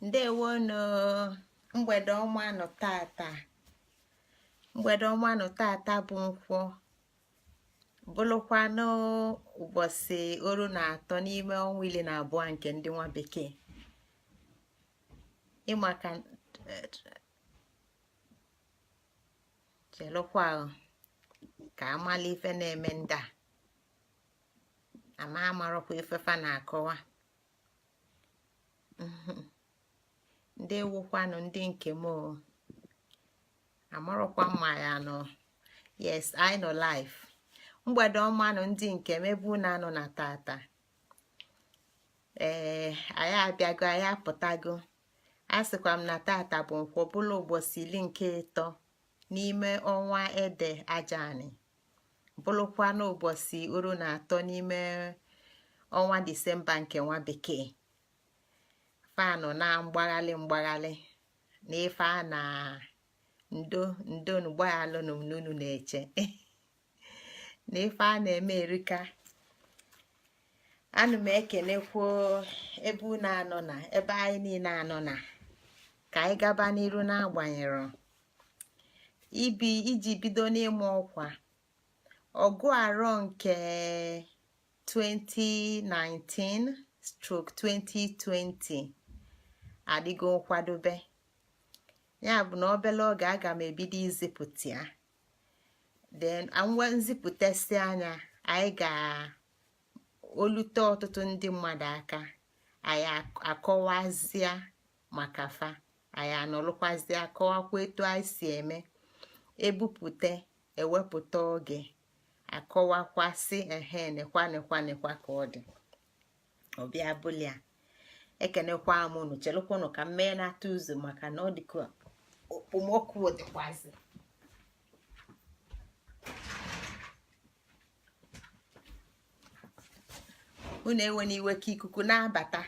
Ndewonu. Mgbede ọma nụ tata. Mgbede ọma nụ tata bụ nkwọ, bụrụkwanụ ụbọchị 13 n'ime ọnwa 12 nke ndị nwa bekee. Ịmaka chelụkwa ka amala ife na-eme ndị a ama amarọkwa ife fa na-akọwa. Ndewokwanụ ndị nke m o. Amarọkwa mma ya nọ. Yes, anyị nọ live. Mgbede ọmanụ ndị nke m, ebe unu anọ na tata. Ee, anyị abịago, anyị apụtago. A sịkwa m na tata bụ nkwọ, bụlụ ụbọchị 13 n'ime ọnwa ede ajaanị, bụrụkwa n'ụbọchị 13 n'ime ọnwa disemba nke nwa bekee. Fanụ na mgbaghalị mgbaghalị na ife a na ndo ndo gbaghalụnụ n'unu na-eche na ife a na-eme erika. Ana m ekenekwuo ebe unu anọ na ebe anyị niile anọ na ka anyị gaba n'iru. N'agbanyere ibi iji bido n'ịmụ ọkwa ọgụ arọ nke 2019/2020 adịgo nkwadobe, ya bụ na obele oge aga m ebido izipụta ya. Then nwe nzipụtasị anya, anyị ga-olute ọtụtụ ndị mmadụ aka, anyị akọwazie maka fa, anyị anọlụkwazie akọwakwa etu anyị si eme ebupụta, ewepụta oge akọwakwasị ehe nekwa nekwa nekwa ka ọ dị. Ọbịa bụlia ekenekwa m unu. Chelụkwanụ ka m mee na-atụ ụzọ maka na ọ dịka okpomọkụ dịkwazi. Unu ewe n'iwe ka ikuku na-abata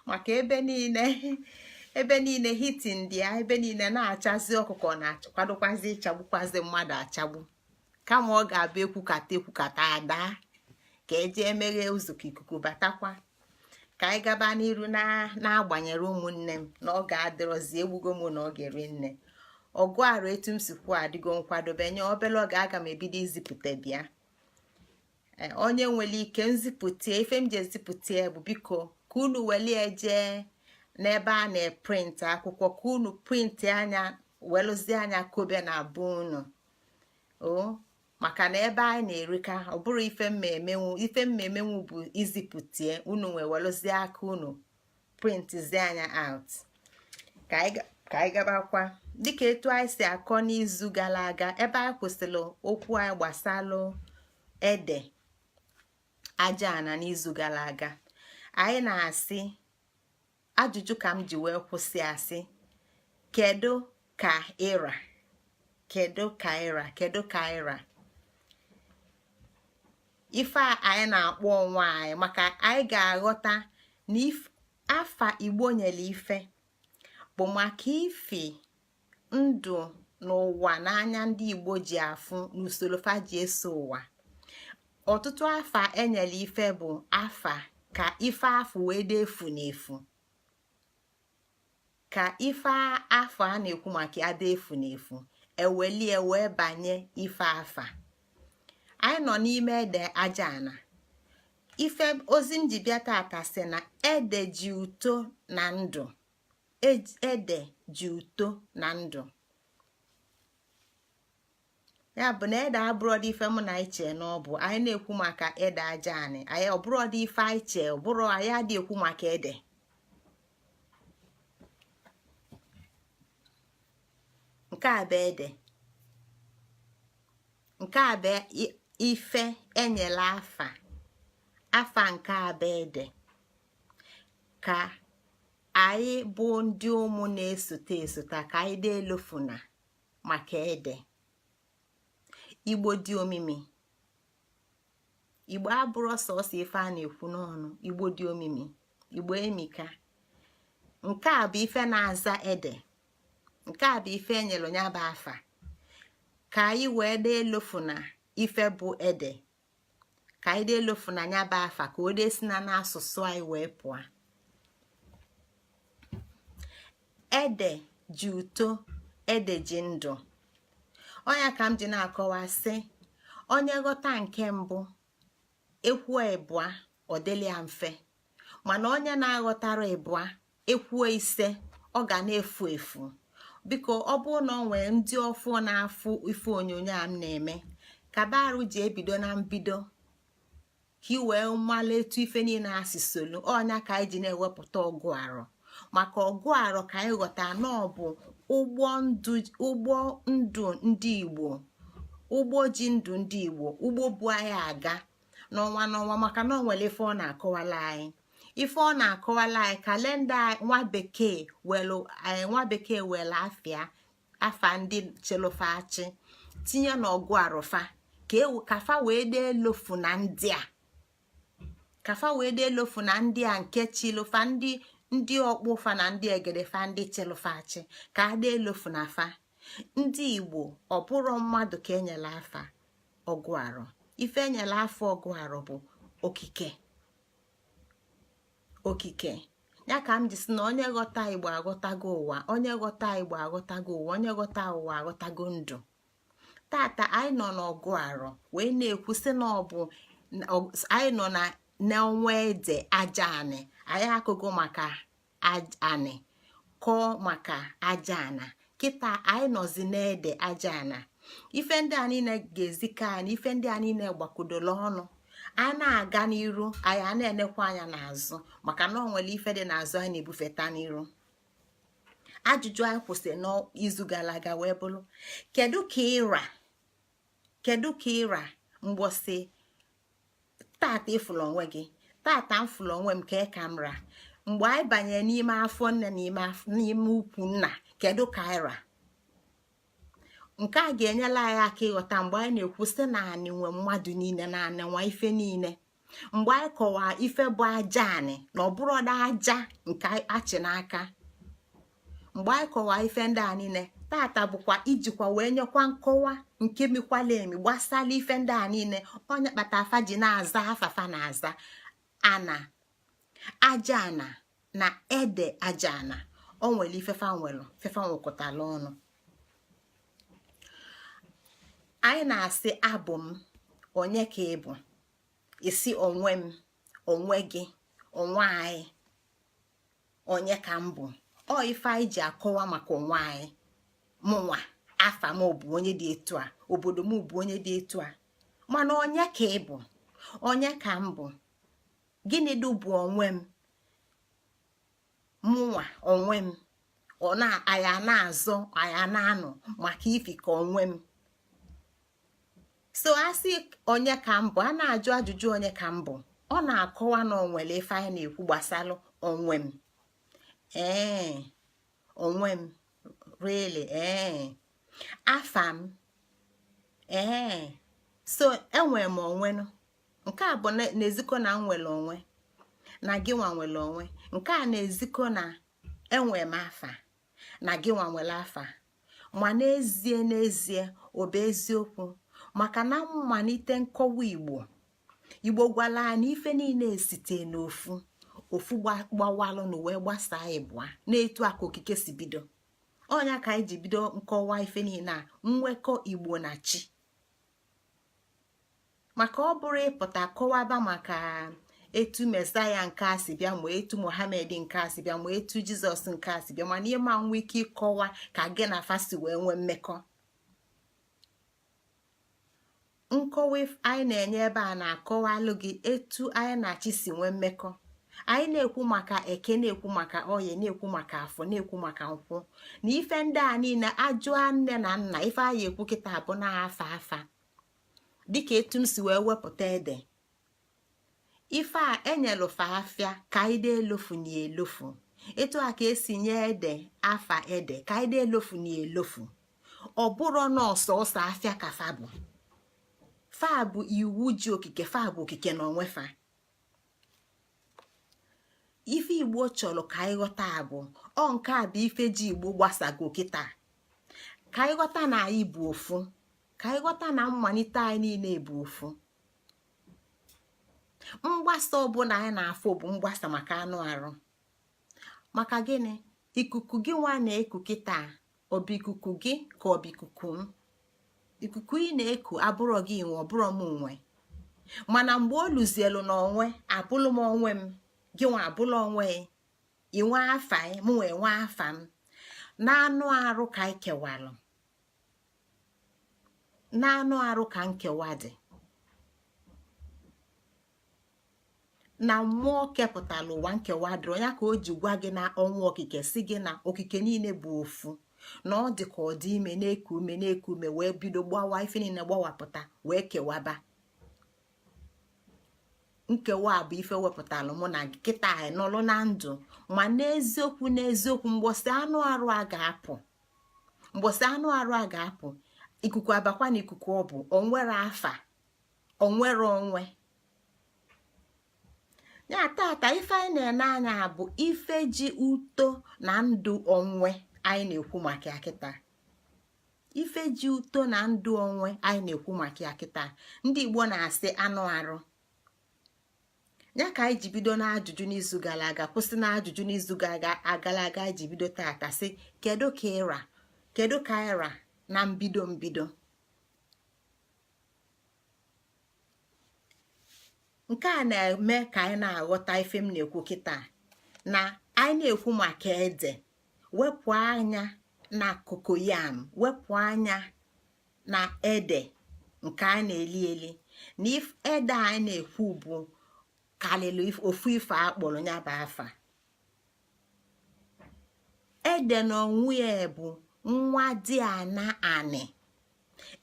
maka ebe niile, ebe niile heating dị ya, ebe niile na-achazi ọkụkọ na-akwadokwazi ịchagbukwazi mmadụ achagbu. Kama ọ ga-abụ ekwukata ekwukata ada ka eje emeghe ụzọ ka ikuku batakwa, ka anyị gaba n'iru. Na-agbanyere ụmụnne m na ọ ga-adịrọzi egbugo m na ọ ga-eri nne ọgụ arụ. Etu m si kwuo adịgo nkwadobe nye obele oge aga m ebido izipụta. Bịa, onye nwere ike nzipụta ife m ji ezipụta bụ biko ka unu welie jee n'ebe a na-eprint akwụkwọ, ka unu print anya, welụzie anya kobe na abụ unu o, maka na ebe anyị na-erika ọ bụrụ ife mma emenwu. Ife mma emenwu bụ izipụtie, unu nwee welụzie aka unu printzie anya out. Ka anyị gabakwa dịka etu anyị si akọ n'izu gara aga, ebe anyị kwụsịrị okwu anyị gbasalụ ede aja ana n'izu gara aga. Anyị na-asị ajụjụ ka m ji wee kwụsị, asị kedu ka ịra, kedu ka ịra, kedu ka ịra ife a anyị na-akpọ onwe anyị, maka anyị ga-aghọta na afa Igbo nyere ife bụ maka ifi ndụ n'ụwa n'anya ndị Igbo ji afụ n'usoro fa ji eso ụwa. Ọtụtụ afa enyere ife bụ afa ka ife afụ wee dị efu n'efu, ka ife afọ a na-ekwu maka ya dị efu n'efu, ewelie wee banye ife afa. Anyị nọ n'ime ede aja ana. Ife ozi m ji bịa tata sị na ede ji uto na ndụ, ede ji uto na ndụ. Ya bụ na ede abụrọdị ife mụ na iche na ọ bụ anyị na-ekwu maka ede aja anị anyị, ọ bụrọdị ife anyị chee, ọ bụrụ anyị adị ekwu maka ede. Nke a bụ ede, nke a bụ ife enyela afa afa, nke a bụ ede. Ka anyị bụ ndị ụmụ na-esote esote, ka anyị dị elofuna maka ede. Igbo dị omimi. Igbo abụrụ sọsọ ife a na-ekwu n'ọnụ. Igbo dị omimi, Igbo emika. Nke a bụ ife na-aza ede, nke a bụ ife enyere ya bụ afa, ka anyị wee dee elofuna ife bụ ede, ka anyị dee elofuna ya bụ afa, ka o dee si na n'asụsụ anyị wee pụọ. Ede ji uto, ede ji ndụ. Ọnya ka m ji na-akọwa sị, onye ghọta nke mbụ, ekwuo ịbụa, ọ dịlị ya mfe. Mana onye na-aghọtara ịbụa, ekwuo ise, ọ ga na-efu efu. Biko, ọ bụrụ na ọ nwee ndị ọfụ na-afụ ife onyonyo a m na-eme, kabarụ ji ebido na mbido ka ị wee mmalụ etu ife niile asị solu. Ọnya ka anyị ji na-ewepụta ọgụ arọ, maka ọgụ arọ ka anyị ghọta na ọ bụ ụgbọ ndụ ndị Igbo, ụgbọ ji ndụ ndị Igbo, ụgbọ bu anyị aga n'ọnwa n'ọnwa, maka na ọ nwere ife ọ na-akọwala anyị. Ife ọ na-akọwala anyị, kalenda nwa bekee welu, nwa bekee welu afịa afa ndị chelofachi tinye n'ọgụ arụfa ka ewu kafa wee dee lofu na ndị a, kafa wee dee lofu na ndị a nke chilufa, ndị ọkpụfa na ndị egedefa, ndị chilufachi, ka a dee lofu na fa. Ndị Igbo, ọ bụrụ mmadụ ka enyela afa ọgụ arọ. Ife enyela afọ ọgụ arọ bụ okike. Okike ya ka m ji sị na onye ghọta Igbo aghọtago ụwa, onye ghọta Igbo aghọtago ụwa, onye ghọta ụwa aghọtago ndụ. Tata anyị nọ n'ọgụ arọ wee na-ekwu sị na ọ bụ anyị nọ na n'ọnwa ede aja anị. Anyị akụgo maka anị, kọọ maka aja ana. Kịta anyị nọzi n'ede aja ana. Ife ndị a niile ga-ezikọ anyị, ife ndị a niile gbakọdolo ọnụ. A na-aga n'iru, anyị a na-enekwa anya n'azụ, maka na ọ nwere ife dị n'azụ anyị na-ebufeta n'iru. Ajụjụ anyị kwụsịrị n'izu gara aga wee bụrụ, kedu ka ịra, kedu ka ịra mgbọsị tata ịfụrụ onwe gị, tata m fụrụ onwe m, ka ka m ra mgbe anyị banyere n'ime afọ nne, n'ime ukwu nna? Kedu ka anyị ra? Nke a ga-enyela anyị aka ịghọta mgbe anyị na-ekwu sị na anị nwe mmadụ niile, na anị nwa ife niile. Mgbe anyị kọwaa ife bụ aja anị, na ọ bụrọda aja nke achị n'aka, mgbe anyị kọwaa ife ndị a niile, tata bụkwa ijikwa wee nyekwa nkọwa nke mikwala emi gbasala ife ndị a niile. Onye kpata afa ji na-aza afafa na-aza ana aja ana na ede aja ana, o nwere ifefa nwere fefa nwekọtala ọnụ. Anyị na-asị abụ m onye, ka ị bụ isi onwe m, onwe gị, onwe anyị. Onye ka m bụ? Ọ ife anyị ji akọwa maka onwe anyị. Mụnwa, afa m bụ onye dị etu a, obodo m bụ onye dị etu a. Mana onye ka ị bụ? Onye ka m bụ? Gịnị dụ bụ onwe m? Mụnwa onwe m, ọ na anyị na-azọ, anyị na-anọ maka ifi ka onwe m. So asị onye ka m bụ, a na-ajụ ajụjụ onye ka m bụ, ọ na-akọwa na onwere ife anyị na-ekwu gbasara onwe m. Ee, onwe m really. Ee, afa m. Ee, so enwere m onwenụ. Nke a bụ na-ezikọ na m nwere onwe, na gị nwa nwere onwe. Nke a na-ezikọ na enwere m afa, na gị nwa nwere afa. Ma n'ezie n'ezie, ọ bụ eziokwu, maka na mmalite nkọwa Igbo, Igbo gwara anyị ife niile site n'ofu ofu gbawalụnụ wee gbasaa ịbụa na-etu aka okike si bido. Ọnya ka anyị ji bido nkọwa ife niile a, nwekọ Igbo na chi. Maka ọ bụrụ ịpụta kọwaba maka etu Mesaya nke a si bịa, ma etu Mohammed nke a si bịa, ma etu Jizọs nke a si bịa, mana ihe ma nwe ike ịkọwa ka gị na fa si wee nwee mmekọ. Nkọwa anyị na-enye ebe a na-akọwalụ gị etu anyị na chi si nwee mmekọ. Anyị na-ekwu maka Eke, na-ekwu maka Oye, na-ekwu maka Afọ, na-ekwu maka Nkwụ na ife ndị a niile. Ajụa nne na nna, ife anyị ekwu kịta bụ na afa afa, dịka etu m si wee wepụta ede ife a enyelụfa afịa ka anyị dee elofu na elofu. Etu a ka esi nye ede afa ede ka anyị dee elofu na elofu. Ọ bụrụ na ọsọsọ afịa ka fa bụ, fa bụ iwu ji okike, fa bụ okike na onwe fa. Ife Igbo chọrọ ka anyị ghọta bụ ọ nke a bụ ife ji Igbo gbasago kịta, ka anyị ghọta na anyị bụ ofu, ka anyị ghọta na mmalite anyị niile bụ ofu. Mgbasa ọbụla anyị na-afụ bụ mgbasa maka anụ arụ. Maka gịnị? Ikuku gị nwa na-eku kịta, ọ bụ ikuku gị ka ọ bụ ikuku m? Ikuku ị na-eku abụrọ gị nwe, ọbụrọ m nwe. Mana mgbe o luzielu na onwe, abụlụ m onwe m, gị nwa abụlụ onwe. Ị nwe afa, m nwee nwe afa m. Na anụ arụ ka anyị kewalụ, na anụ arụ ka nkewa dị. Na mmụọ kepụtara ụwa, nkewa adịrọ ya. Ka o ji gwa gị na ọnwa okike si gị na okike niile bụ ofu, na ọ dị ka ọ dị ime na-eku ume, na-eku ume wee bido gbawa, ife niile gbawapụta wee kewaba. Nkewa bụ ife wepụtalụ mụ na gị kịta anyị nọlụ na ndụ. Ma n'eziokwu n'eziokwu, mgbọsị anụ arụ a ga-apụ, mgbọsị anụ arụ a ga-apụ, ikuku abakwa na ikuku ọ bụ onwere afa, onwere onwe ya. Tata ife anyị na-ene anya bụ ife ji uto na ndụ onwe anyị na-ekwu maka ya kịta. Ife ji uto na ndụ onwe anyị na-ekwu maka ya kịta. Ndị Igbo na-asị anụ arụ ya ka anyị ji bido n'ajụjụ n'izu gara aga, kwụsị n'ajụjụ n'izu gara aga. Anyị ji bido tata sị, kedu ka ịra, kedu ka ịra na mbido mbido? Nke a na-eme ka anyị na-aghọta ife m na-ekwu kịta. Na anyị na-ekwu maka ede, wepụ anya na cocoyam, wepụ anya na ede nke a na-eli eli. Na ede anyị na-ekwu bụ kalịlụ ofu ife akpọrọ ya bụ afa. Ede na onwe ya bụ nwa dị ana anị.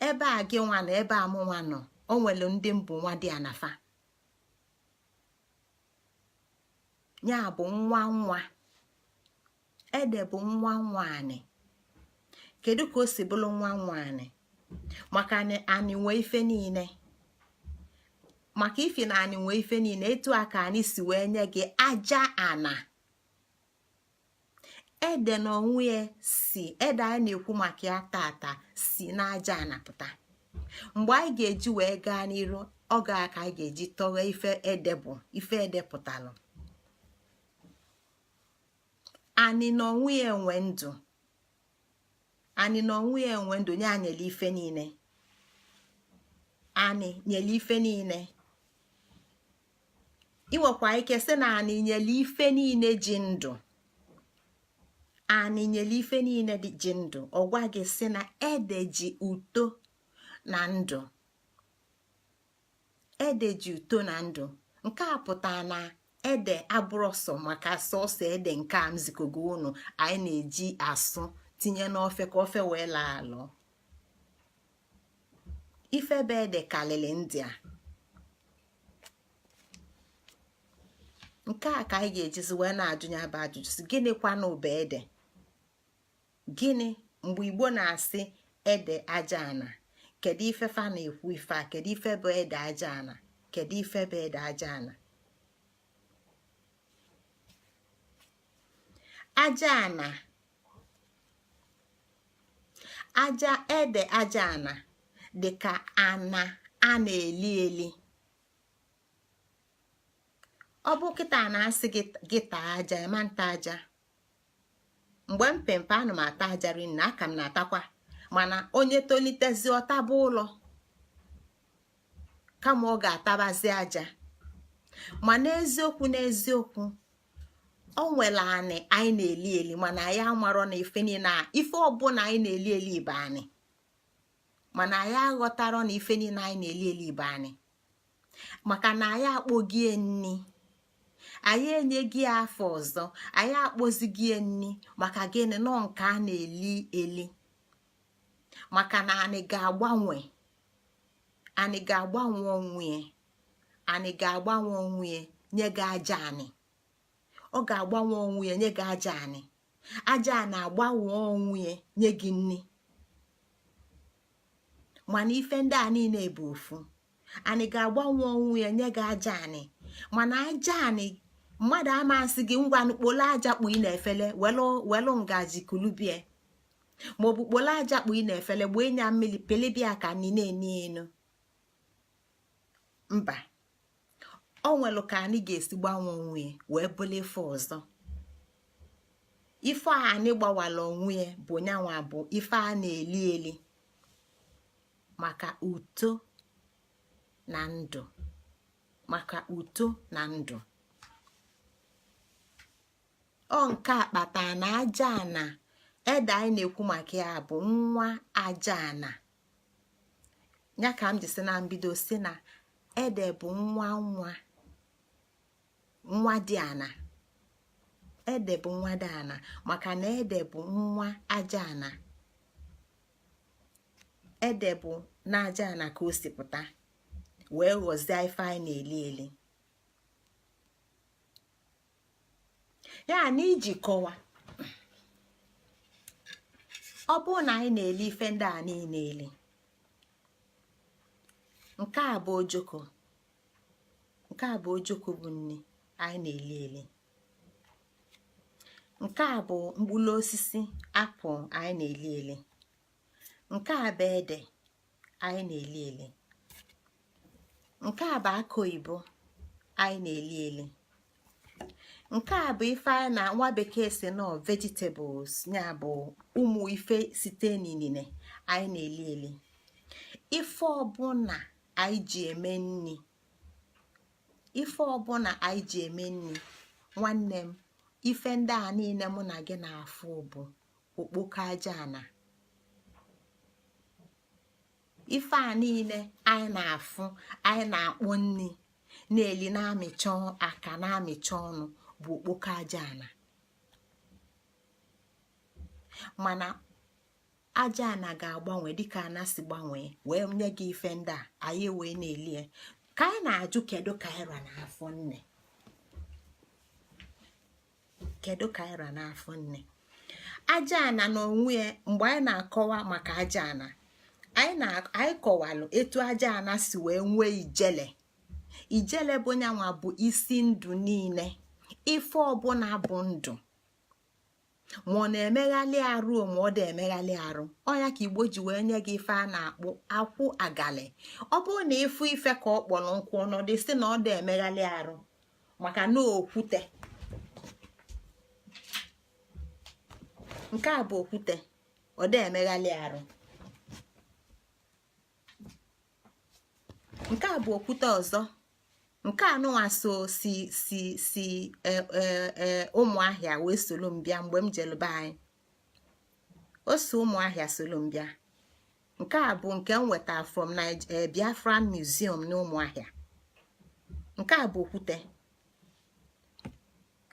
Ebe a gị nwa na ebe a mụ nwa nọ, o nwere ndị mbụ nwa dị ana fa. Ya bụ nwa nwa ede bụ nwa nwa anị. Kedu ka o si bụrụ nwa nwa anị? Maka na anị nwee ife niile. Maka ifi na anị nwee ife niile, etu a ka anyị si wee nye gị aja ana. Ede na onwe ya si, ede anyị na-ekwu maka ya tata si n'aja ana pụta. Mgbe anyị ga-eji wee gaa n'iru, ọ ga ka anyị ga-eji tọghee ife ede bụ, ife ede pụtalụ. Anị na onwe ya enwe ndụ, anị na onwe ya enwe ndụ. Nye nyere ife niile, anị nyere ife niile. Ị nwekwa ike sị na anị nyere ife niile ji ndụ, anị nyere ife niile ji ndụ. Ọ gwa gị sị na ede ji uto na ndụ, ede ji uto na ndụ. Nke a pụtara na ede abụrọ sọ maka sọsọ ede nke a m zikogo unu anyị na-eji asụ tinye n'ofe ka ofe wee laa alọ. Ife bụ ede kalịlị ndị a. Nke a ka anyị ga-ejizi wee na-ajụ ya bụ ajụjụ sị, gịnịkwanụ bụ ede? Gịnị mgbe Igbo na-asị ede aja ana, kedu ife fa na-ekwu ife a? Kedu ife bụ ede aja ana? Kedu ife bụ ede aja ana? Aja ana, aja ede aja ana dị ka ana a na-eli eli. Ọ bụ kịta na-asị gị taa aja, ị ma nta aja. Mgbe m pe mpe, ana m ata aja rinne, aka m na-atakwa. Mana onye tolitezi, ọ taba ụlọ kama ọ ga-atabazi aja. Ma n'eziokwu n'eziokwu, o nwere anị anyị na-eli eli, mana anyị amarọ na ife niile, ife ọbụla anyị na-eli eli bụ anị. Mana anyị aghọtarọ na ife niile anyị na-eli eli bụ anị, maka na anyị akpọgie nni, anyị enyeghị ya afa ọzọ, anyị akpọzighị nni. Maka gịnị? Nọ nke a na-eli eli. Maka na anị ga-agbanwe, anị ga-agbanwe onwe ya, anị ga-agbanwe onwe ya nye gị aja anị. Ọ ga-agbanwe onwe ya nye gị aja anị. Aja anị agbanwe onwe ya nye gị nni. Mana ife ndị a niile bụ ofu. Anị ga-agbanwe onwe ya nye gị aja anị, mana aja anị, mmadụ ama asị gị, ngwa, kpolo aja kpu ị na-efele, welu ngaji kulubie, maọbụ kpolo aja kpu ị na-efele, gbee nya mmiri pelebia ka anyị na-eni enu. Mba, o nwere ka anyị ga-esi gbanwe onwe ya wee bụrụ ife ọzọ. Ife a anyị gbawala onwe ya bụ nyanwa bụ ife a na-eli eli maka uto na ndụ, maka uto na ndụ. Ọ nke a kpatara na aja ana ede anyị na-ekwu maka ya bụ nwa aja ana. Ya ka m ji si na mbido si na ede bụ nwa nwa nwa dị ana. Ede bụ nwa dị ana maka na ede bụ nwa aja ana. Ede bụ na aja ana ka o si pụta wee ghọzie ife anyị na-eli eli. Ya na iji kọwa, ọ bụrụ na anyị na-eli ife ndị a niile eli, nke a bụ ojoko, nke a bụ ojoko bụ nni anyị na-eli eli, nke a bụ mkpụrụ osisi apple anyị na-eli eli, nke a bụ ede anyị na-eli eli, nke a bụ akụ oyibo anyị na-eli eli, nke a bụ ife anyị na nwa bekee si nọ vegetables, ya bụ ụmụ ife site n'inine anyị na-eli eli. Ife ọbụla anyị ji eme nni, ife ọbụla anyị ji eme nni, nwanne m, ife ndị a niile mụ na gị na-afụ bụ okpoko aja ana. Ife a niile anyị na-afụ, anyị na-akpọ nni, na-eli, na-amịcha aka, na-amịcha ọnụ, bụ okpoko aja ana. Mana aja ana ga-agbanwe dịka ana si gbanwee wee nye gị ife ndị a anyị wee na-eli ya. Ka anyị na-ajụ, kedu ka anyị ra n'afọ nne? Kedu ka anyị ra n'afọ nne? Aja ana n'onwe ya, mgbe anyị na-akọwa maka aja ana, anyị kọwalụ etu aja ana si wee nwee ijele. Ijele bụ nyanwa bụ isi ndụ niile. Ife ọbụla bụ ndụ, ma ọ na-emeghalị arụ ma ọ dị emeghalị arụ, ọ ya ka Igbo ji wee nye gị ife a na-akpọ akwụ agali. Ọ bụrụ na ịfụ ife ka ọ kpọrọ nkwụ ọnọdụ si na ọ dị emeghalị arụ maka na okwute, nke a bụ okwute, ọ dị emeghalị arụ. Nke a bụ okwute ọzọ. Nke a nụnwa so si si si e, e, e, Ụmụahịa wee solo m bịa mgbe m jelu be anyị. O si Ụmụahịa solo m bịa. Nke a bụ nke m nweta from Biafran Museum na Ụmụahịa. Nke a bụ okwute,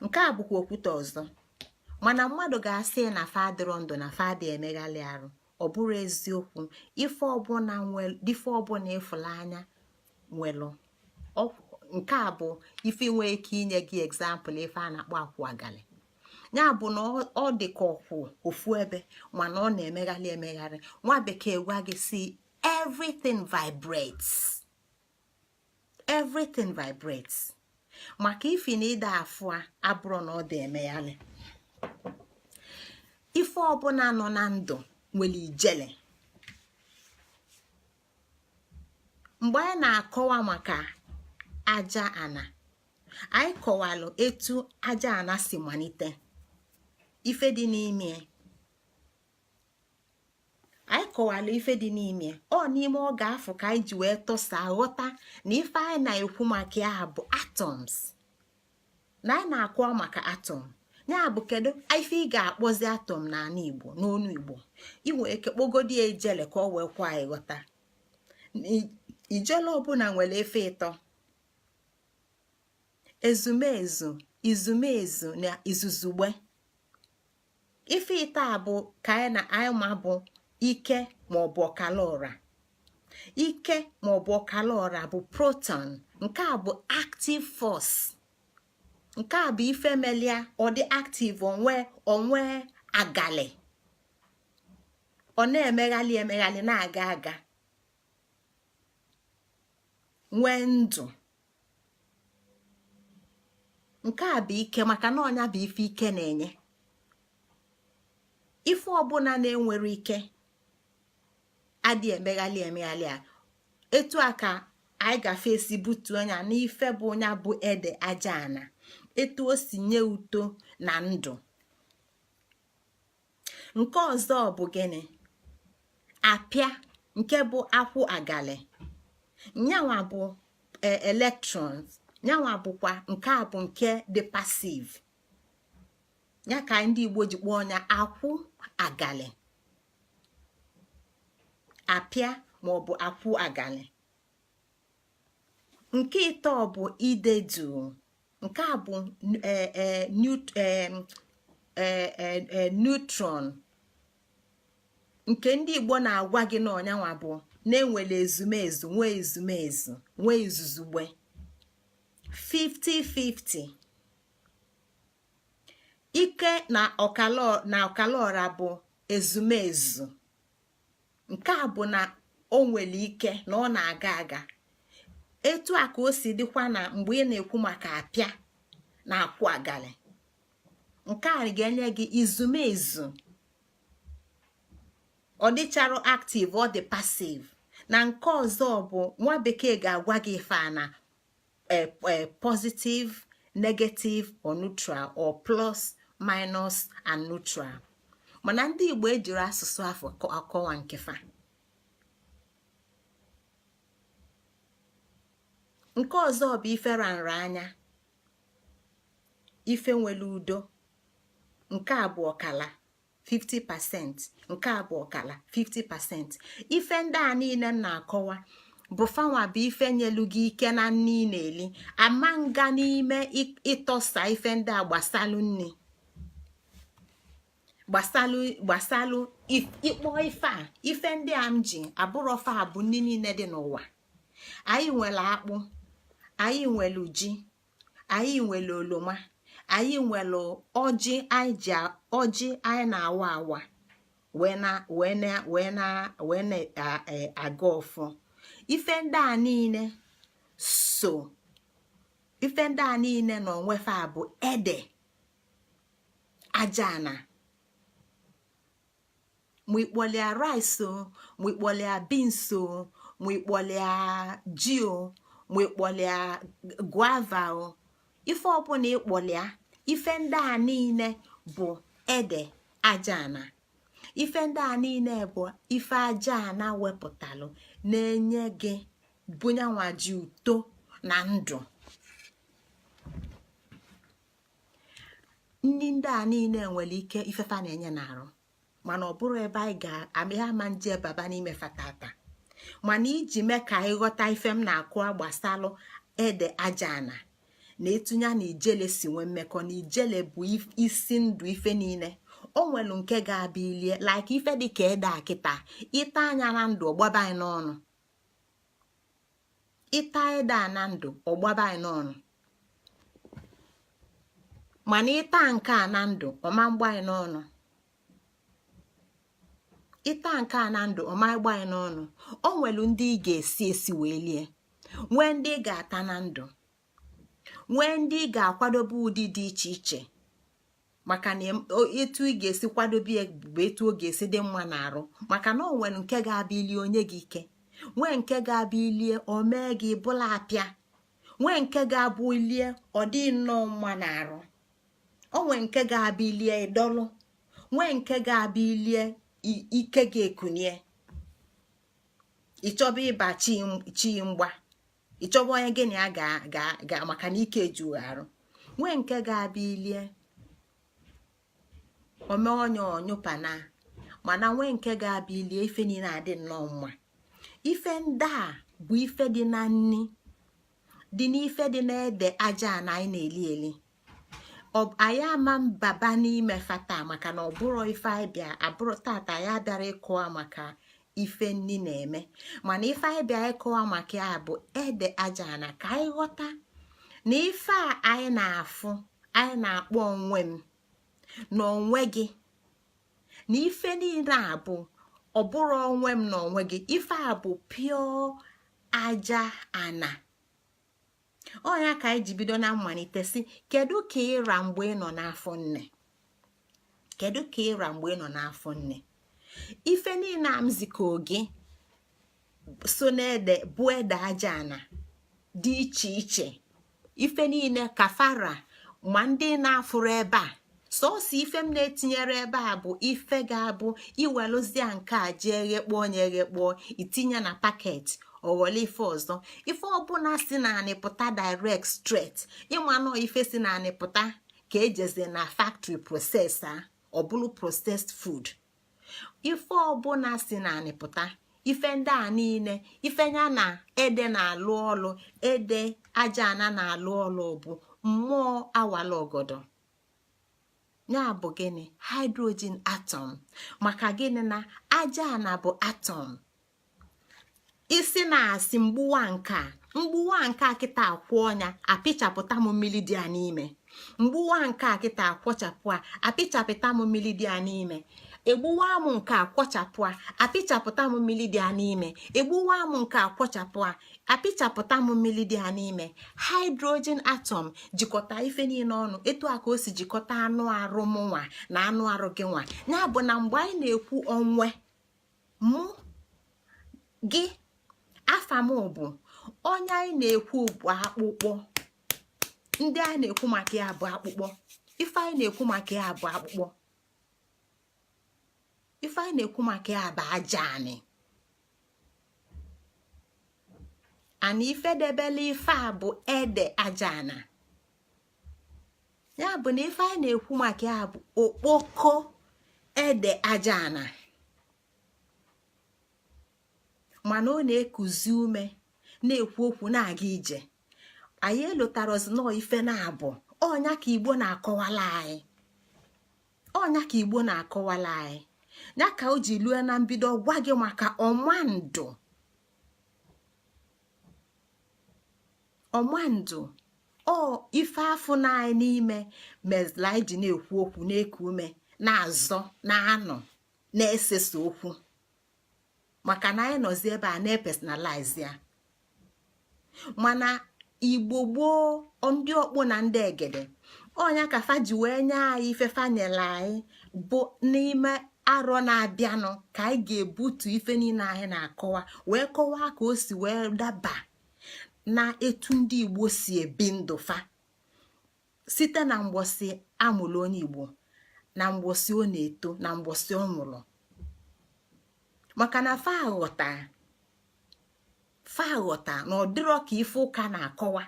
nke a bụkwa okwute ọzọ. Mana mmadụ ga-asị na fa adịrọ ndụ, na fa adị emeghalị arụ. Ọ bụrọ eziokwu. Ife ọbụla ịfụla anya nwelụ. Nke a bụ ife nwee ike inye gị example ife a na-akpọ akwụ agali. Ya bụ na ọ dị ka ọkwụ ofu ebe, mana ọ na-emegharị emegharị. Nwa bekee gwa gị si everything vibrates, everything vibrates. Maka ifi na ịda afụ a abụrụ na ọ dị emegharị. Ife ọbụla nọ na ndụ nwere ijele. Mgbe anyị na-akọwa maka aja ana, anyị kọwalụ etu aja ana si malite, ife dị n'ime. Anyị kọwalụ ife dị n'ime ọ n'ime oge afụ ka anyị ji wee tụsa ghọta na ife anyị na-ekwu maka ya bụ atoms, na anyị na-akọwa maka atom. Ya bụ, kedu ife ị ga-akpọzi atom n'ala Igbo, n'onu Igbo? Ị nwere ike kpọgodi ya ijele ka ọ wee kwa anyị ghọta. Ijele ọbụla nwere efe ịtọ: ezumezu, izumezu na izuzugbe. Ife ịtọ a bụ ka anyị na anyị ma bụ ike maọbụ ọkala ọra. Ike maọbụ ọkala ọra bụ proton. Nke a bụ active force. Nke a bụ ife melia ọ dị active, onwe onwe agali, ọ na-emeghalị emeghalị, na-aga aga, nwee ndụ. Nke a bụ ike, maka na ọnya bụ ife ike na-enye. Ife ọbụla na-enwere ike adị emeghalị emeghalị. A etu a ka anyị gafe esi butuo anya n'ife bụ onye bụ ede aja ana, etu o si nye uto na ndụ. Nke ọzọ bụ gịnị? Apịa, nke bụ akwụ agali. Nyanwa bụ electrons. Nyanwa bụkwa nke a bụ nke dị passive. Ya ka ndị Igbo ji kpọọ ya akwụ agali, apịa maọbụ akwụ agali. Nke ịtọ bụ idedu. Nke a bụ neutron, nke ndị Igbo na-agwa gị na ọnyanwa bụ na-enwere ezumezu, nwee ezumezu, nwee izuzugbe, 50-50. Ike na ọkalaọra bụ ezumezu. Nke a bụ na o nwere ike na ọ na-aga aga. Etu a ka o si dịkwa na mgbe ị na-ekwu maka apịa na akwụ agali. Nke a ga-enye gị izumezu. Ọ dịcharụ active, ọ dị passive. Na nke ọzọ bụ nwa bekee ga-agwa gị ife a na positive, negative or neutral, or plus, minus and neutral. Mana ndị Igbo ejiri asụsụ afọ akọwa nkefa. Nke ọzọ bụ ife nra anya, ife nwere udo. Nke a bụ ọkala, 50%. Nke a bụ ọkala, 50%. Ife ndị a niile m na-akọwa bụ fanwa bụ ife nyelu gị ike na nni ị na-eli. Ama nga n'ime ịtọsa ife ndị a gbasalụ nni, gbasalụ gbasalụ ịkpọ ife a. Ife ndị a m ji abụrọ fa bụ nni niile dị n'ụwa. Anyị nwere akpụ, anyị nwere ji, anyị nwere oloma, anyị nwere ọjị. Anyị ji ọjị anyị na-awa awa wee na wee na wee na wee na-aga ọfọ. Ife ndị a niile so, ife ndị a niile na onwefa bụ ede aja ana. Ma ịkpọlịa rice o, ma ịkpọlịa beans o, ma ịkpọlịa ji o, ma ịkpọlịa guava o, ife ọbụla ịkpọlịa, ife ndị a niile bụ ede aja ana. Ife ndị a niile bụ ife aja ana wepụtalụ na-enye gị bunyanwa ji uto na ndụ. Nni ndị a niile nwere ike ifefa na-enye n'arụ, mana ọ bụrụ ebe anyị ga-amị ama nje baba n'ime fatata. Mana iji mee ka anyị ghọta ife m na-akụ gbasalụ ede aja ana na etunye na ijele si nwee mmekọ, na ijele bụ isi ndụ ife niile. O nwere nke ga-abịa ilie like ife dị ka ede a kịta, ịta anya na ndụ, ọgbaba anyị n'ọnụ. Ịta ede a na ndụ, ọgbaba anyị n'ọnụ. Mana ịta nke a na ndụ, ọma mgba anyị n'ọnụ. Ịta nke a na ndụ, ọma gba anyị n'ọnụ. O nwere ndị ị ga-esi esi wee lie, nwee ndị ị ga-ata na ndụ, nwee ndị ị ga-akwadobe ụdị dị iche iche, maka na etu ị ga-esi kwadobe ya bụ etu ọ ga-esi dị mma n'arụ. Maka na o nwere nke ga-abịa ilie onye gị ike, nwee nke ga-abịa ilie o mee gị bụla apịa, nwee nke ga-abụ ilie ọ dị nnọọ mma n'arụ. O nwee nke ga-abịa ilie ịdọlụ, nwee nke ga-abịa ilie ike ga-ekunie, ịchọba ịba chi mgba, ịchọba onye gị na ya ga maka na ike ju arụ. Nwee nke ga-abịa ilie ome onye ọnyụpana. Mana nwee nke ga-abịa ilie ife niile adị nnọọ mma. Ife ndị a bụ ife dị na nni, dị n'ife dị n'ede aja na anyị na-eli eli. Anyị ama mbaba n'ime fata, maka na ọ bụrụ ife anyị bịa abụrụ tata. Anyị abịara ịkọwa maka ife nni na-eme, mana ife anyị bịa ịkọwa maka ya bụ ede aja na ka anyị ghọta na ife a anyị na-afụ, anyị na-akpọ onwe m na onwe gị, na ife niile a bụ ọ bụrụ onwe m na onwe gị. Ife a bụ pure aja ana. Ọnya ka anyị ji bido na mmalite si, kedu ka ịra mgbe ị nọ n'afọ nne? Kedu ka ịra mgbe ị nọ n'afọ nne? Ife niile a m zikọ gị so n'ede bụ ede aja ana dị iche iche. Ife niile kafara, ma ndị na-afụrụ ebe a, Sọọsọ ife m na-etinyere ebe a bụ ife ga-abụ iwelụzia nke a jee ghekpọọ onye eghekpọọ, itinye na packet, ọghọla ife ọzọ. Ife ọbụla si na anị pụta direct, straight, ịma nọ ife si na anị pụta ka ejeze na factory process a, ọ bụrụ processed food. Ife ọbụla si na anị pụta, ife ndị a niile, ife ya na ede na-alụ ọlụ, ede aja ana na-alụ ọlụ, bụ mmụọ awala ọgọdọ. Ya bụ gịnị? Hydrogen atom. Maka gịnị? Na aja ana bụ atom. Isi na-asị mgbuwa nke a, mgbuwa nke a kịta akwụ ọnya, apịchapụta m mmiri dị ya n'ime. Mgbuwa nke a kịta akwọchapụ a, apịchapụta m mmiri dị ya n'ime. Egbuwa m nke a, kwọchapụ a, apịchapụta m mmiri dị ya n'ime. Egbuwa m nke a, kwọchapụ a, apịchapụta m mmiri dị ya n'ime. Hydrogen atom jikọta ife niile ọnụ. Etu a ka o si jikọta anụ arụ m nwa na anụ arụ gị nwa. Ya bụ na mgbe anyị na-ekwu onwe mụ, gị, afa m bụ onye anyị na-ekwu bụ akpụkpọ. Ndị anyị na-ekwu maka ya bụ akpụkpọ. Ife anyị na-ekwu maka ya bụ akpụkpọ. Ife anyị na-ekwu maka ya bụ aja anị. Ana ife debele ife a bụ ede aja ana. Ya bụ na ife anyị na-ekwu maka ya bụ okpoko ede aja ana. Mana ọ na-ekuzi ume, na-ekwu okwu, na-aga ije. Anyị elotara nọọ ife na-abụ ọnya ka Igbo na-akọwala anyị, ọnya ka Igbo na-akọwala anyị. Ya ka o ji lue na mbido gwa gị maka ọmandụ. Ọmandụ ọ ife afụ na anyị n'ime mezla anyị ji na-ekwu okwu, na-eku ume, na-azọ, na-anọ, na-esesa okwu, maka na anyị nọzi ebe a na-epersonalize ya. Mana Igbo gboo, ndị ọkpụ na ndị egede, ọnya ka fa ji wee nye anyị ife fa nyere anyị bụ n'ime arọ na-abịanụ ka anyị ga-ebutu ife niile anyị na-akọwa, wee kọwaa ka o si wee daba na etu ndị Igbo si ebi ndụ fa site na mgbọsị amụrụ onye Igbo, na mgbọsị ọ na-eto, na mgbọsị ọ nwụrụ. Maka na fa aghọta na ọ dịrọ ka ife ụka na-akọwa.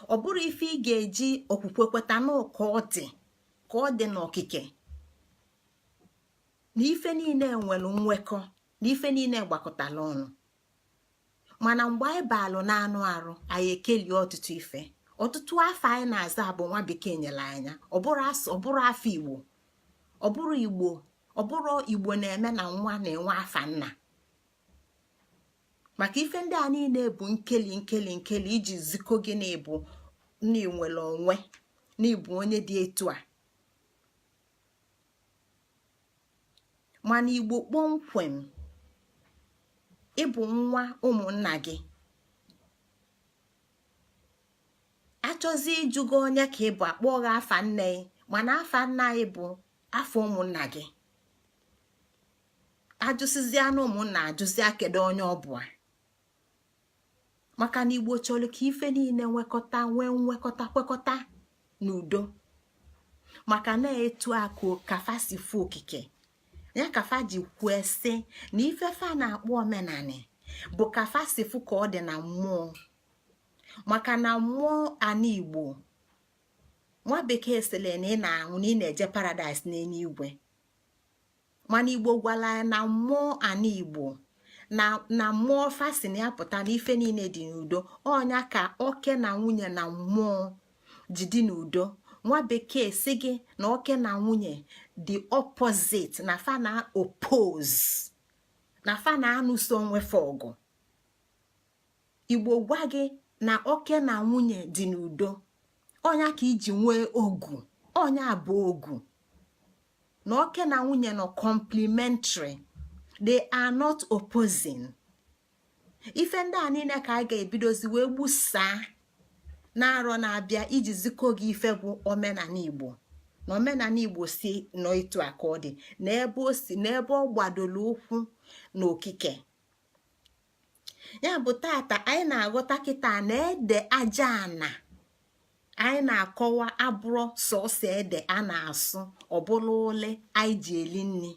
Ọ bụrụ ife ị ga-eji okwukwe kweta na ka ọ dị, ka ọ dị n'okike, na ife niile nwere nwekọ, na ife niile gbakọtara ọnụ. Mana mgbe anyị baalụ n'anụ arụ anyị, ekelie ọtụtụ ife, ọtụtụ afọ anyị na-aza bụ nwa bekee nyere anya. Ọ bụrụ afọ Igbo, ọ bụrụ Igbo, ọ bụrụ Igbo na-eme na nwa na-enwe afa nna. Maka ife ndị a niile bụ nkeli, nkeli, nkeli iji zikọ gị na ịbụ na ịnwere onwe, na ịbụ onye dị etu a. Mana Igbo kpọmkwem, ịbụ nwa ụmụnna gị. Achọzi ịjụgo onye ka ịbụ, akpọ gị afa nne gị, mana afa nna anyị bụ afa ụmụnna gị. Ajụsịzịa na ụmụnna ajụzịa kedu onye ọ bụ. Maka na Igbo chọrọ ka ife niile nwekọta, nwee nwekọta, kwekọta n'udo. Maka na etu akụ kafa si fu okike ya, kafa ji kwue sị na ife fa na-akpọ omenani bụ kafa si fu ka ọ dị na mmụọ. Maka na mmụọ ana Igbo, nwa bekee sịrị na ị na-anwụ na ị na-eje paradise n'eluigwe, mana Igbo gwara ya na mmụọ ana Igbo na mmụọ fa si na ya pụta na ife niile dị n'udo. Ọnya ka oke na nwunye na mmụọ ji dị n'udo. Nwa bekee si gị na oke na nwunye dị opposite, na fa na oppose, na fa na-anụso onwe fa ọgụ. Igbo gwa gị na oke na nwunye dị n'udo. Ọnya ka iji nwee ogu, ọnya bụ ogu na oke na nwunye nọ complementary, they are not opposing. Ife ndị a niile ka anyị ga-ebidozi wee gbusaa n'arọ na-abịa iji zikọ gị ife bụ omenala Igbo, na omenala Igbo si nọ etu a ka ọ dị, na ebe o si, na ebe ọ gbadoro ụkwụ n'okike. Ya bụ tata anyị na-aghọta kịta na ede aja ana Anyị na-akọwa abụrụ sọsọ ede a na-asụ ọbụla ole anyị ji eli nri,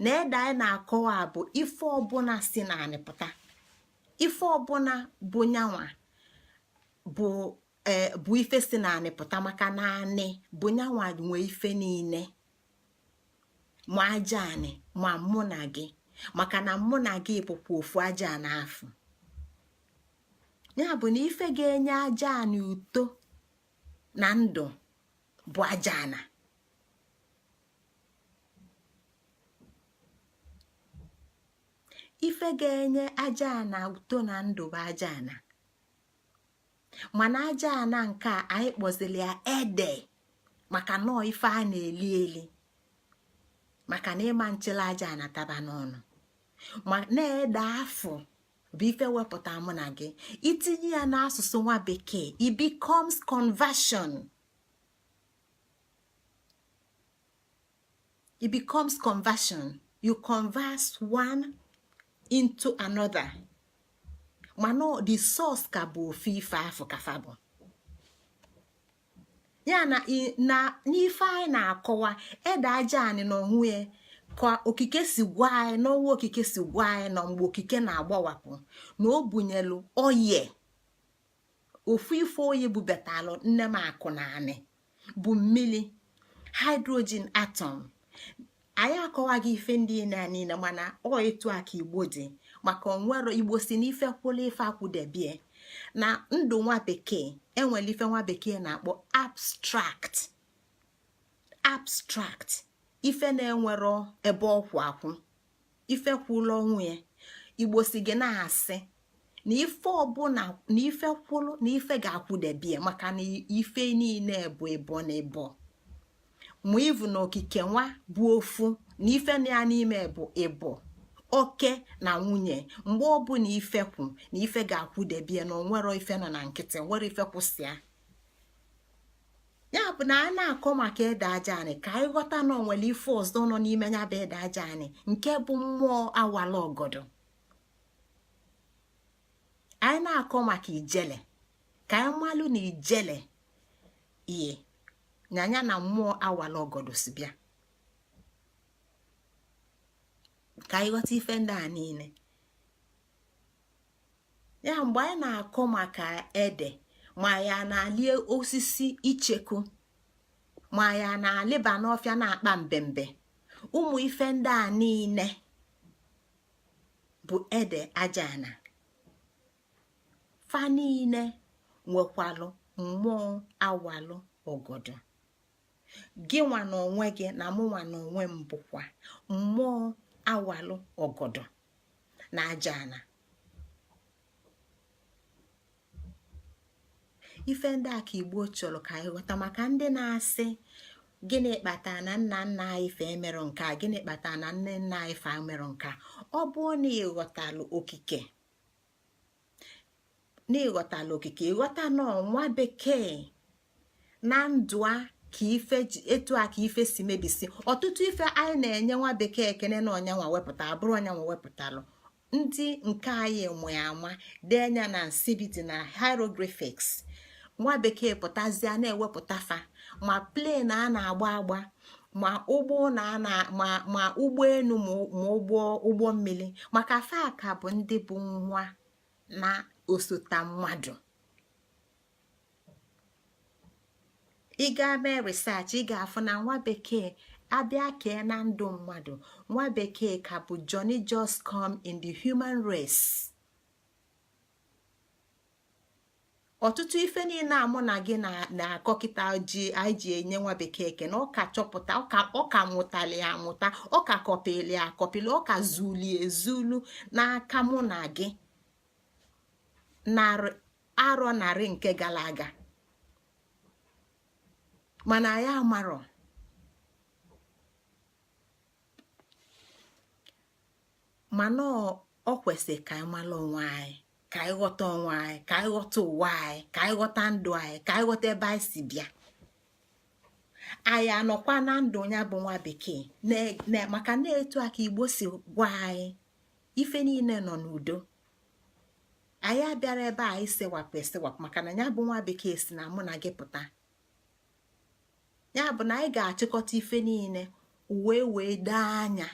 na ede anyị na-akọwa bụ ife ọbụla si na anị pụta, ife ọbụla bụ nyanwa bụ ee bụ ife si na anị pụta, maka na anị bụ nyanwa nwee ife niile, ma aja anị ma mụ na gị, maka na mụ na gị bụkwa ofu aja na afụ. Ya bụ na ife ga-enye aja anị uto na ndụ bụ aja ana. Ife ga-enye aja ana uto na ndụ bụ aja ana. Mana aja ana nke a anyị kpọzili ya ede, maka nọọ ife a na-eli eli, maka na ịma nchịla aja ana taba n'ọnụ, ma na-ede afụ bụ ife wepụta mụ na gị. Itinye ya n'asụsụ nwa bekee, it becomes conversion. It becomes conversion. You converse one into another, mana the source ka bụ ofu ife afụ kafa bụ ya. Na n'ife anyị na-akọwa ede aja anị na onwe ya, ka okike si gwa anyị n'ọnwa, okike si gwa anyị na mgbe okike na-agbawapụ na o bunyelu oye ofu ife oyi bubetalụ nne m akụ na anị bụ mmili, hydrogen atom. Anyị akọwaghị ife ndị na niile, mana ọ etu a ka Igbo dị, maka onwero Igbo si n'ife kwụla ife akwụdebie na ndụ nwa bekee. Enwere ife nwa bekee na-akpọ abstract. Abstract, ife na-enwero ebe ọkwụ akwụ, ife kwụlụ onwe ya. Igbo si gị na-asị na ife ọbụla na ife kwụlụ na ife ga-akwụdebie, maka na ife niile bụ ịbọ na ịbọ, ma ivu na okike nwa bụ ofu, na ife na ya n'ime bụ ịbọ oke na nwunye. Mgbe ọbụla ife kwu na ife ga-akwụdebie, na onwero ife nọ na nkịtị nwere ife kwụsịa. Ya bụ na a na-akọ maka ede aja anị, ka anyị ghọta na onwere ife ọzọ nọ n'ime ya bụ ede aja anị, nke bụ mmụọ awala ọgọdọ. Anyị na-akọ maka ijele, ka anyị malụ na ijele iye na ya na mmụọ awala ọgọdọ si bịa, ka anyị ghọta ife ndị a niile. Ya mgbe anyị na-akọ maka ede, ma ya na-alị osisi icheku, ma ya na-alịba n'ọfịa na-akpa mbembe, ụmụ ife ndị a niile bụ ede aja ana. Fa niile nwekwalụ mmụọ awalụ ọgọdọ. Gị nwa na onwe gị na mụ nwa na onwe m bụkwa mmụọ awalụ ọgọdọ na aja ana. Ife ndị a ka Igbo chọrọ ka anyị ghọta, maka ndị na-asị gịnị kpatara na nna nna anyị fe emerụ nke a, gịnị kpatara na nne nna anyị fe emerụ nke a. Ọ bụrụ na ịghọtalụ okike, na ịghọtalụ okike, ịghọta na nwa bekee na ndụ a ka ife ji etu a ka ife si mebisi ọtụtụ ife. Anyị na-enye nwa bekee ekene na ọnyanwa wepụta, abụrụ ọnyanwa wepụtalụ ndị nke anyị nwe ama denya na nsibidi na hieroglyphics. Nwa bekee pụtazie na-ewepụta fa, ma plane a na-agba agba, ma ụgbọ na ma ma ụgbọelu, ma ụgbọ ụgbọ mmiri, maka fa ka bụ ndị bụ nwa na osota mmadụ. Ị ga mee research, ị ga-afụ na nwa bekee abịa kee na ndụ mmadụ, nwa bekee ka bụ Johnny just come in the human race. Ọtụtụ ife niile a mụ na gị na-akọ kịta ji anyị ji enye nwa bekee ekene, ọ ka chọpụta, ọ ka mụtali ya amụta, ọ ka kọpili ya akọpili, ọ ka zuli ezulu n'aka mụ na gị narị arọ narị nke gara aga, mana anyị amarọ. Mana ọ kwesịrị ka anyị mara onwe anyị, ka anyị ghọta onwe anyị, ka anyị ghọta ụwa anyị, ka anyị ghọta ndụ anyị, ka anyị ghọta ebe anyị si bịa. Anyị anọkwa na ndụ ya bụ nwa bekee, maka na etu a ka Igbo si gwa anyị, ife niile nọ n'udo. Anyị abịara ebe a isewapụ esewapụ, maka na ya bụ nwa bekee si na mụ na gị pụta. Ya bụ na anyị ga-achịkọta ife niile wee wee doo anya,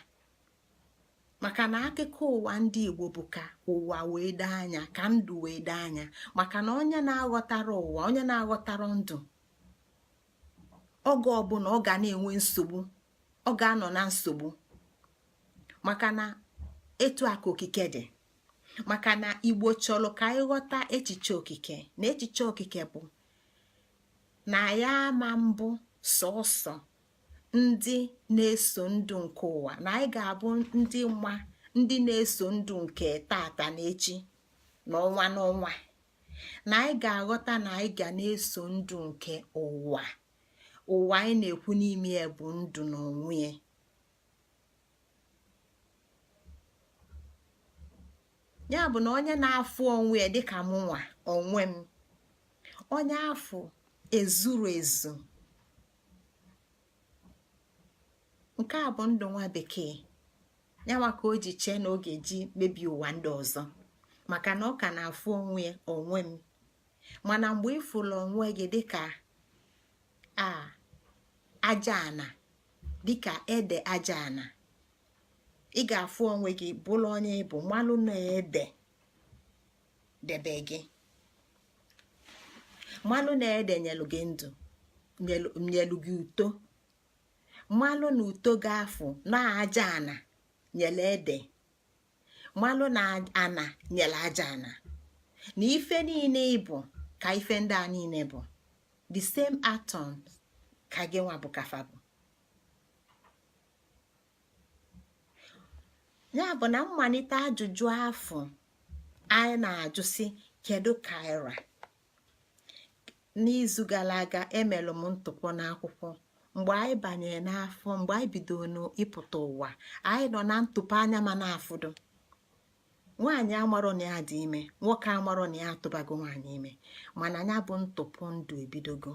maka na akụkọ ụwa ndị Igbo bụ ka ụwa wee doo anya, ka ndụ wee doo anya. Maka na onye na-aghọtara ụwa, onye na-aghọtara ndụ, oge ọbụla ọ ga na-enwe nsogbu, ọ ga-anọ na nsogbu, maka na etu a ka okike dị. Maka na Igbo chọrọ ka anyị ghọta echiche okike, na echiche okike bụ na ya ama mbụ sọsọ ndị na-eso ndụ nke ụwa, na anyị ga-abụ ndị nwa, ndị na-eso ndụ nke tata na echi na ọnwa n'ọnwa, na anyị ga-aghọta na anyị ga na-eso ndụ nke ụwa. Ụwa anyị na-ekwu n'ime ya bụ ndụ n'onwe ya. Ya bụ na onye na-afụ onwe ya dịka mụnwa onwe m, onye afụ ezuru ezu. Nke a bụ ndụ nwa bekee. Yanwa ka o ji chee na ọ ga-eji mebie ụwa ndị ọzọ, maka na ọ ka na-afụ onwe ya onwe m. Mana mgbe ị fụrụ onwe gị dịka a aja ana, dịka ede aja ana, ị ga-afụ onwe gị bụrụ onye ị bụ, malụ na ede debe gị, malụ na ede nyelu gị ndụ, nyelu gị uto, malụ na uto gị afụ na aja ana nyere ede, malụ na ana nyere aja ana, na ife niile ịbụ ka ife ndị a niile bụ the same atom ka gị nwa bụ, ka fa bụ. Ya bụ na mmalite ajụjụ afụ anyị na-ajụ sị, kedu ka anyị ra? N'izu gara aga emelụ m ntụpọ n'akwụkwọ. Mgbe anyị banyere n'afọ, mgbe anyị bidoro n'ịpụta ụwa, anyị nọ na ntụpọ anya ma na-afụdo. Nwaanyị amarọ na ya dị ime, nwoke amarọ na ya atụbago nwaanyị ime, mana ya bụ ntụpọ ndụ ebidogo.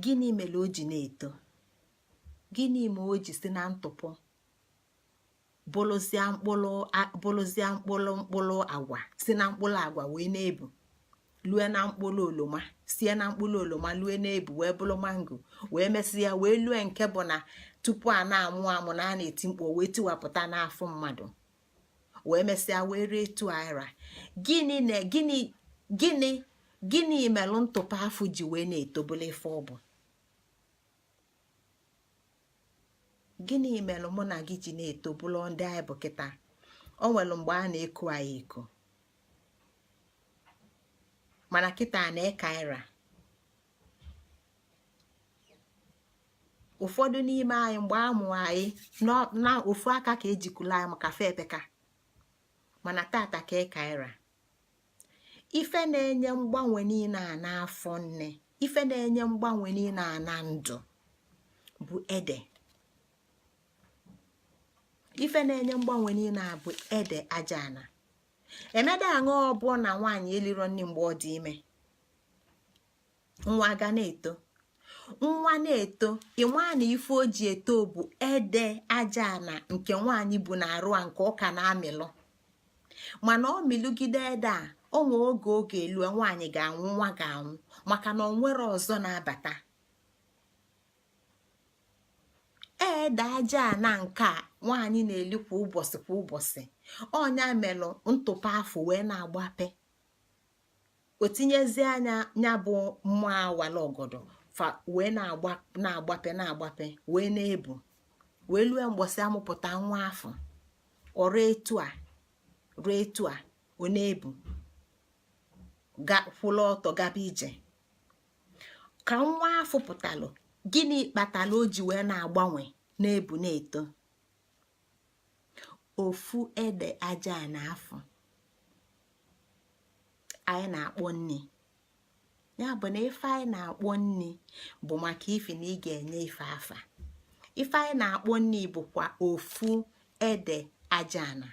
Gịnị mere o ji na-eto? Gịnị ma o ji si na ntụpọ bụrụzia mkpụrụ, bụrụzia mkpụrụ mkpụrụ agwa, si na mkpụrụ agwa wee na-ebu lue na mkpụrụ oloma, sie na mkpụrụ oloma lue na-ebu wee bụrụ mango, wee mesịa wee lue nke bụ na tupu a na-amụ amụ na a na-eti mkpu wee tiwapụta n'afọ mmadụ, wee mesịa wee ree etu aira? Gịnị na gịnị gịnị gịnị melụ ntụpọ afụ ji wee na-etobulu ife ọ bụ? Gịnị melụ mụ na gị ji na-etobulu ndị anyị bụ kịta? O nwere mgbe a na-eku anyị eko, mana kịta na-eke aira. Ụfọdụ n'ime anyị, mgbe a mụ anyị na ofu aka ka ejikulu anyị maka fa epeka, mana tata ka eke aira. Ife na-enye mgbanwe niile a n'afọ nne, ife na-enye mgbanwe niile a na ndụ bụ ede. Ife na-enye mgbanwe niile a bụ ede aja ana. Emeda aṅụ ọbụọ na nwaanyị eliro nri mgbe ọ dị ime, nwa ga na-eto, nwa na-eto. Ịma na ife o ji eto bụ ede aja ana nke nwaanyị bụ na arụ a nke ọ ka na-amịlụ. Mana ọ mịlụgide ede a, o nwee oge oge elue nwaanyị ga-anwụ, nwa ga-anwụ, maka na ọ nwere ọzọ na-abata. Ede aja ana nke a nwaanyị na-eli kwa ụbọchị kwa ụbọchị, ọ nya melụ ntụpọ afụ wee na-agbape. O tinyezie anya ya bụ mmụọ awala ọgọdọ fa wee na-agbape na-agbape wee na-ebu wee lue mgbọsị amụpụta nwa afụ. Ọrụ etu a ruo etu a ọ na-ebu ga kwụlụ ọtọ gaba ije. Ka nwa afụ pụtalụ, gịnị kpatara o ji wee na-agbanwe, na-ebu, na-eto? Ofu ede aja na afụ anyị na-akpọ nni. Ya bụ na ife anyị na-akpọ nni bụ maka ife na ị ga-enye ife afa. Ife anyị na-akpọ nni bụkwa ofu ede aja ana,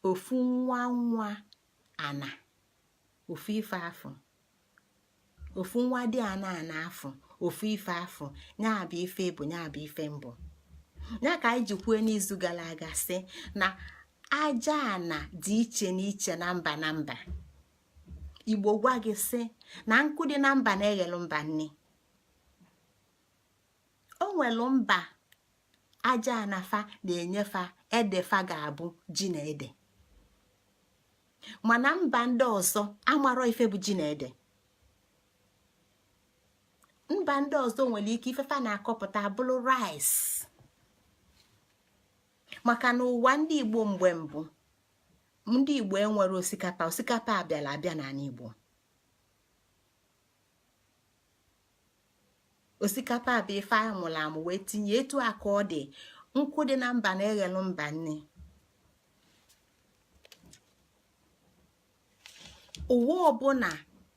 ofu nwa nwa ana, ofu ife afụ, ofu nwa dị ana ana afụ, ofu ife afụ. Ya bụ ife bụ, ya bụ ife mbụ. Ya ka anyị ji kwue n'izu gara aga sị na aja ana dị iche n'iche na mba na mba. Igbo gwa gị sị na nkụ dị na mba na-eghelu mba nni. nwere mba aja ana fa na-enye fa ede fa ga-abụ ji na ede, mana mba ndị ọzọ amarọ ife bụ ji na ede. Mba ndị ọzọ nwere ike ife fa na-akọpụta bụrụ rice, maka na ụwa ndị Igbo mgbe mbụ, ndị Igbo enwerọ osikapa. Osikapa abịala abịa n'ala Igbo. Osikapa bụ ife anyị mụrụ amụ wee tinye etu a ka ọ dị. Nkụ dị na mba na-eghelu mba nni. Ụwa ọbụla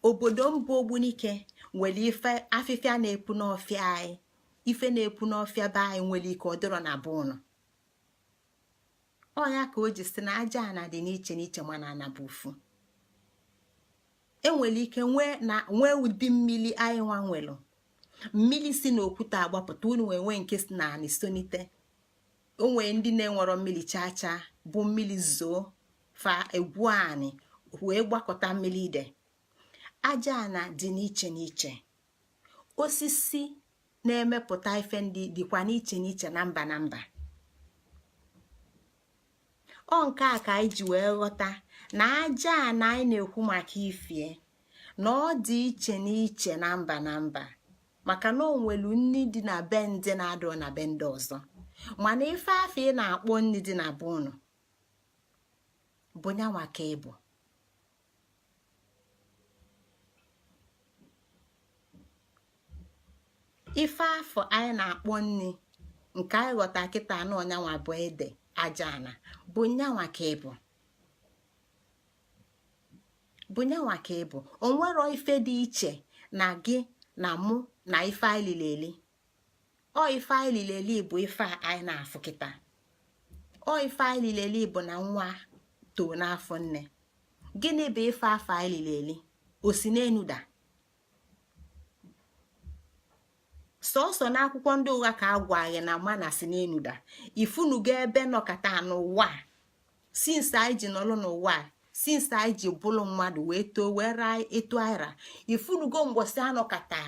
obodo mba Ogbunike nwere ife afịfịa na-epu n'ọfịa anyị, ife na-epu n'ọfịa be anyị nwere ike ọ dịrọ na be ụnụ. Ọ ya ka o ji sị na aja ana dị n'iche n'iche, mana ana bụ ofu. Enwere ike nwee na nwee ụdị mmili anyị nwa nwere, mmili si n'okwute agbapụta, unu wee nwee nke si n'anị sonite. O nwee ndị na-enwerọ mmili chaa chaa, bụ mmili zoo fa egwu anị wee gbakọta mmili ide. Aja ana dị n'iche n'iche, osisi na-emepụta ife ndị dịkwa n'iche n'iche na mba na mba. Ọ nke a ka anyị ji wee ghọta na aja ana anyị na-ekwu maka ifie na ọ dị iche n'iche na mba na mba, maka na o nwelu nni dị na be ndị na-adịrọ na be ndị ọzọ. Mana ife afụ ị na-akpọ nni dị na be ụnụ bụ nyanwa ka ị bụ. Ife afụ anyị na-akpọ nni nke anyị ghọta kịta na ọ nyanwa bụ ede aja ana bụ nyanwa ka ị bụ, bụ nyanwa ka ị bụ. O nwerọ ife dị iche na gị na mụ na ife anyị lili eli. Ọ ife anyị lili eli bụ ife a anyị na-afụ kịta. Ọ ife anyị lili eli bụ na nwa too n'afọ nne. Gịnị bụ ife afụ anyị lili eli? O si n'enu da? Sọsọ n'akwụkwọ ndị ụgha ka a gwa anyị na mana si n'enu da. Ifunugo ebe nọkata n'ụwa since anyị ji nọlụ n'ụwa, since anyị ji bụlụ mmadụ wee too wee raa etu anyị ra, ifunugo mgbọsị anọkata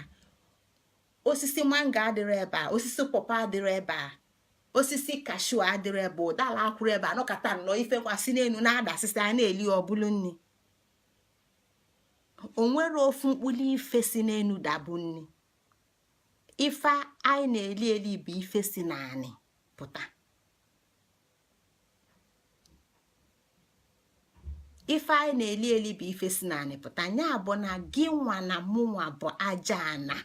osisi mango adịrọ ebe a, osisi pọpọ adịrọ ebe a, osisi cashew adịrọ ebe, ụdala akwụrụ ebe a, nọkata nnọọ ife kwasị n'enu na-adasịsị, a na-eli ọbụlụ nni. O nwere ofu mkpụrụ ife si n'enu dabụ nni. Ife anyị na-eli eli bụ ife si n'anị pụta. Ife anyị na-eli eli bụ ife si n'anị pụta. Ya bụ na gị nwa na mụnwa bụ aja ana.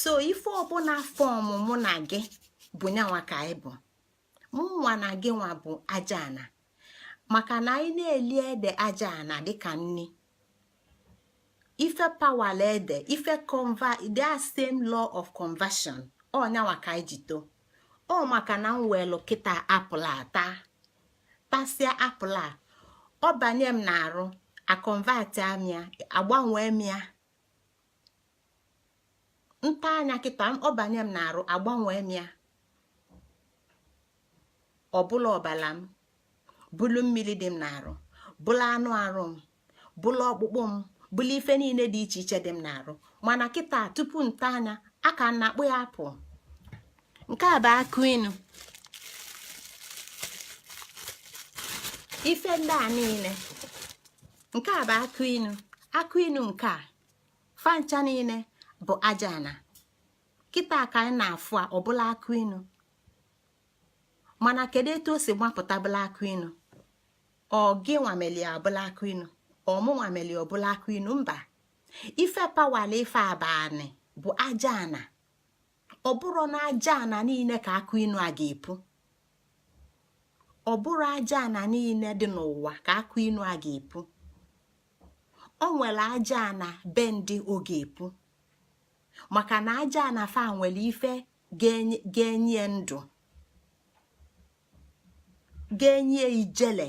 So ife ọbụla form mụ na gị bụ nyanwa ka anyị bụ. Mụnwa na gị nwa bụ aja ana, maka na anyị na-eli ede aja ana dịka nni. Ife pawala ede, ife convert, that same law of conversion, ọ nyanwa ka anyị ji too. Ọ maka na m welu kịta apple a taa, tasịa apple a, ọ banye m n'arụ, aconvert m ya, agbanwee m ya. Nta anya kịta, ọ banye m n'arụ, agbanwee m ya, ọ bụla ọbala m, bụlụ mmiri dị m n'arụ, bụlụ anụ arụ m, bụlụ ọkpụkpụ m, bụlụ ife niile dị iche iche dị m n'arụ. Mana kịta tupu nta anya aka m na-akpọ ya apple. Nke a bụ akụ inu. Ife ndị a niile, nke a bụ akụ inu. Akụ inu nke a fa ncha niile bụ aja ana. Kịta ka anyị na-afụ a, ọ bụla akụ inu. Mana kedu etu o si gbapụta bụla akụ inu? Ọ gị nwa meli abụla akụ inu? Ọ mụ nwa meli ọbụla akụ inu? Mba. Ife pawala ife abanị bụ aja ana. Ọ bụrụ na aja ana niile ka akụ inu a ga-epu, ọ bụrụ aja ana niile dị n'ụwa ka akụ inu a ga-epu. O nwere aja ana be ndị ọ ga-epu, maka na aja ana fa nwere ife ga-enye ndụ, ga-enye ijele,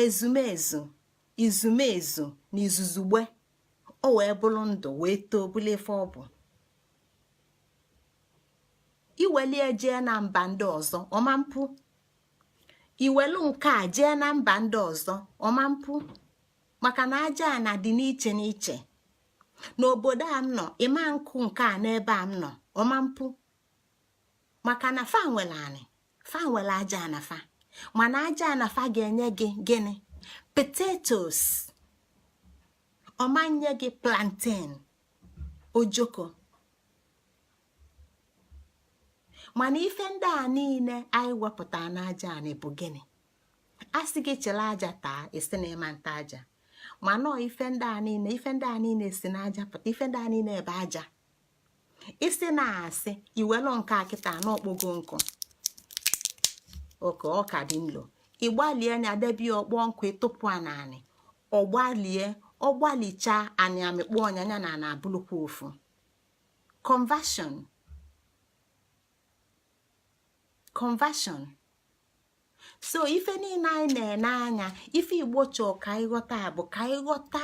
ezumezu, izumezu na izuzugbe, o wee bụrụ ndụ wee too bụrụ ife ọ bụ. Iwelie jee na mba ndị ọzọ, ọma mpụ. Iwelu nke a jee na mba ndị ọzọ, ọma mpụ, Maka na aja ana dị n'iche n'iche. N'obodo a m nọ, ịma nkụ nke a n'ebe a m nọ, ọma mpụ, maka na fa nwere anị, fa nwere aja ana fa. Mana aja ana fa ga-enye gị gịnị? Potatoes. Ọma nye gị plantain, ojoko. Mana ife ndị a niile anyị wepụtara n'aja anị bụ gịnị? A sị gị chele aja taa, ị sị na ịma nta aja. Mana ife ndị a niile, ife ndị a niile si n'aja pụta. Ife ndị a niile bụ aja. Ị sị na asị iwelu nke a kịta n'ọkpọgo nkụ oke ọka dị nlo, ịgbalie anya debe ya ọkpọ nkụ, ịtụpụ a naanị ọgbalie, ọgbalichaa anị amịkpọ ọnya ya na ana abụlụkwa ofu. Conversion, conversion. So ife niile anyị na-ene anya, ife Igbo chọọ ka anyị ghọta bụ ka anyị ghọta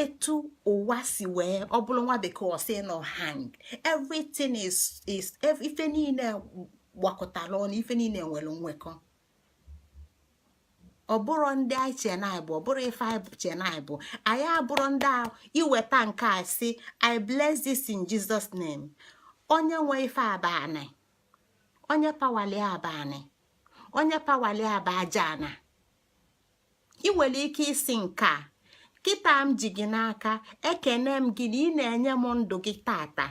etu ụwa si wee ọ bụrụ. Nwa bekee ọ sị nọ hang everything is ife niile gbakọtara ọnụ, ife niile nwere nwekọ. Ọ bụrụ ndị anyị che na bụ, ọ bụrụ ife anyị che na bụ, anyị abụrụ ndị a iweta nke a sị, "I bless this in Jesus name." Onye nwe ife abanị, onye pawali abanị, onye pawali aba aja ana. Ị nwere ike isi nke a kịta m ji gị n'aka, ekene m gị na ị na-enye m ndụ gị tata,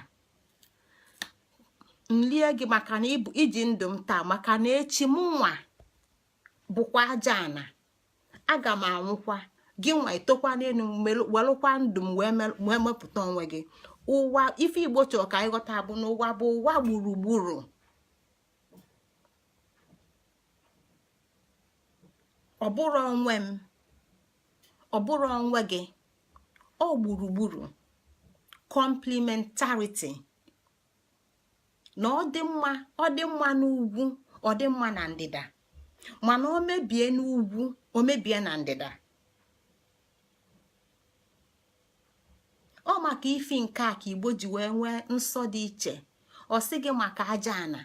nlie gị maka na iji ndụ m taa, maka na echi mụ nwa bụkwa aja ana, aga m anwụkwa, gị nwa etokwa n'elu welụkwa ndụ m wee mepụta onwe gị ụwa. Ife Igbo chọrọ ka anyị ghọta bụ na ụwa bụ ụwa gburugburu. Ọ bụrụ onwe m, ọ bụrụ onwe gị, ọ gburugburu, complementarity. Na ọ dị mma, ọ dị mma n'ugwu, ọ dị mma na ndịda. Mana o mebie n'ugwu, o mebie na ndịda. Ọ maka ifi nke a ka Igbo ji wee nwee nsọ dị iche. Ọ sị gị maka aja ana,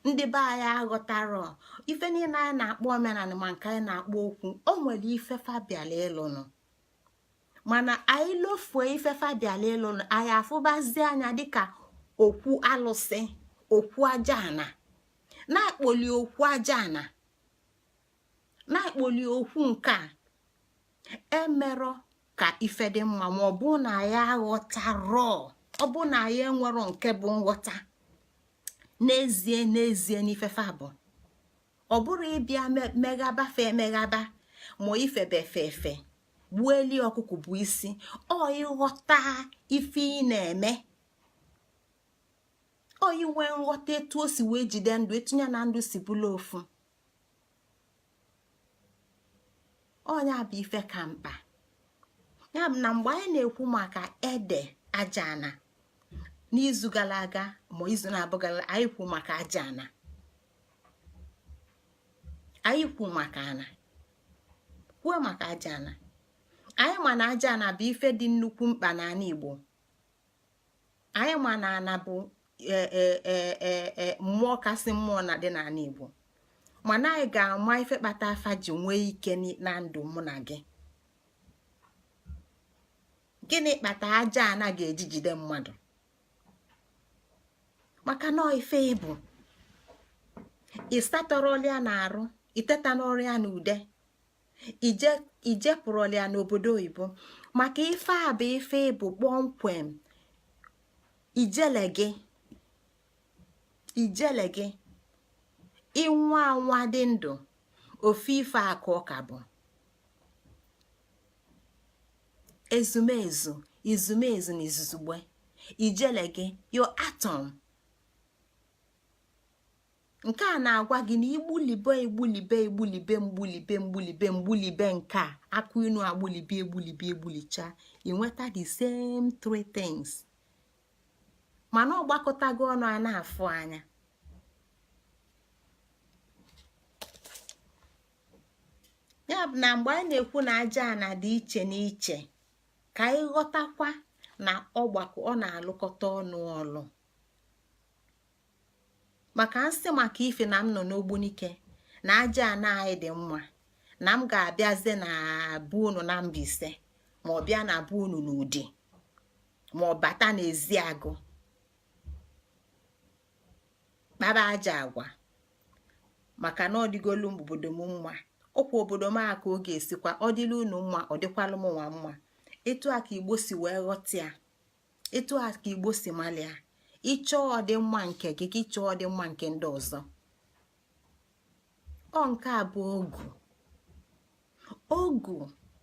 ndị be anyị aghọtara ife niile anyị na-akpọ omenala, ma nke anyị na-akpọ okwu. O nwere ife fa bịala ịlụnụ, mana anyị lofue ife fa bịala ịlụnụ, anyị afụbazie anya dịka okwu alụsị, okwu aja ana, na-akpọli okwu aja ana, na-akpọli okwu nke a emerọ ka ife dị mma. Ma ọ bụ na anyị aghọtarọ, ọ bụ na anyị enwerọ nke bụ nghọta n'ezie n'ezie n'ife fa bụ. Ọ bụrụ ịbịa meghaba fe emeghaba, ma ifebe efe efe gbuo eli ọkụkọ bụ isi ọ ịghọta ife ị na-eme, ọ inwe nghọta etu o si wee jide ndụ, etinye na ndụ si bụla ofu. Ọnya bụ ife ka mkpa. Ya bụ na mgbe anyị na-ekwu maka ede aja ana n'izu gara aga, ma izu na-abụ gara, anyị kwu maka aja ana, anyị kwu maka ana, kwuo maka aja ana. Anyị ma na aja ana bụ ife dị nnukwu mkpa n'ala Igbo. Anyị ma na ana bụ mmụọ kasị mmụọ na dị n'ala Igbo. Mana anyị ga-ama ife kpata afa ji nwee ike na ndụ mụ na gị. Gịnị kpata aja ana ga-eji jide mmadụ? Maka na ife ịbụ ịsatọrọlia na arụ iteta n'ọrịa na ude ijepụrọlia n'obodo oyibo, maka ife a bụ ife ịbụ kpọmkwem. Ijele gị, ijele gị, ịnwa anwa dị ndụ, ofu ife akụ ọka bụ ezumezu, izumezu na izuzugbe. Ijele gị, your atom. Nke a na-agwa gị na igbulibe egbulibe egbulibe mgbulibe mgbulibe mgbulibe nke a akụ inu agbulibe egbulibe egbulicha, inweta the same three things, mana ọ gbakọtago ọnụ a na-afụ anya. Ya bụ na mgbe anyị na-ekwu na aja ana dị iche n'iche, ka anyị ghọtakwa na ọgbakọ ọ na-alụkọta ọnụ ọlụ. Maka nsị, maka ife na m nọ n'Ogbunike na aja ana anyị dị mma, na m ga-abịazi na bụ unu na Mbaise. Ma ọ bịa na be unu n'ụdị, ma ọ bata n'ezi agụ kpaba aja agwa, maka na ọ dịgolu obodo m mma. Ọkwa obodo m a ka ọ ga-esikwa ọ dịla unu mma, ọ dịkwalụ m nwa mma. Etu a ka Igbo si wee ghọta ya, etu a ka Igbo si malịa. Ịchọọ ọdịmma nke gị, ka ịchọọ ọdịmma nke ndị ọzọ. Ọ nke a bụ ogu. Ogu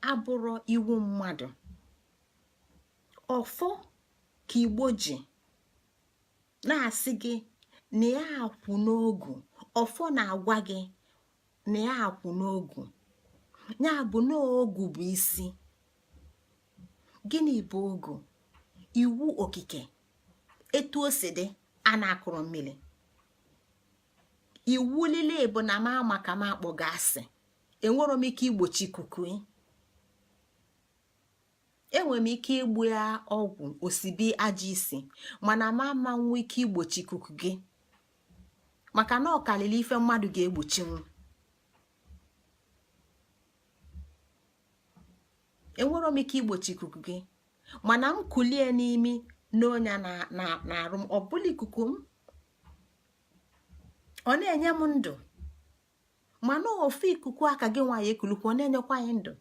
abụrụ iwu mmadụ, ọfọ ka Igbo ji na-asị gị na ya akwụ n'ogu. Ọfọ na-agwa gị na ya akwụ n'ogu, ya bụ na ogu bụ isi. Gịnị bụ ogu? Iwu okike etu o si dị a na-akụrụ mmiri. Iwu lile bụ na m ama ka m akpọ gị asị, enwero m ike igbochi ikuku. Enwere m ike igbu ya ọgwụ osibi ajọ isi, mana m ama nwe ike igbochi ikuku gị, maka na ọ karịrị ife mmadụ ga-egbochinwu. Enwero m ike igbochi ikuku gị, mana m kulie n'imi n'onya na-arụ m, ọ bụla ikuku m ọ na-enye m ndụ, mana ofu ikuku aka gị nwaanyị ekulukwa ọ na-enyekwa anyị ndụ.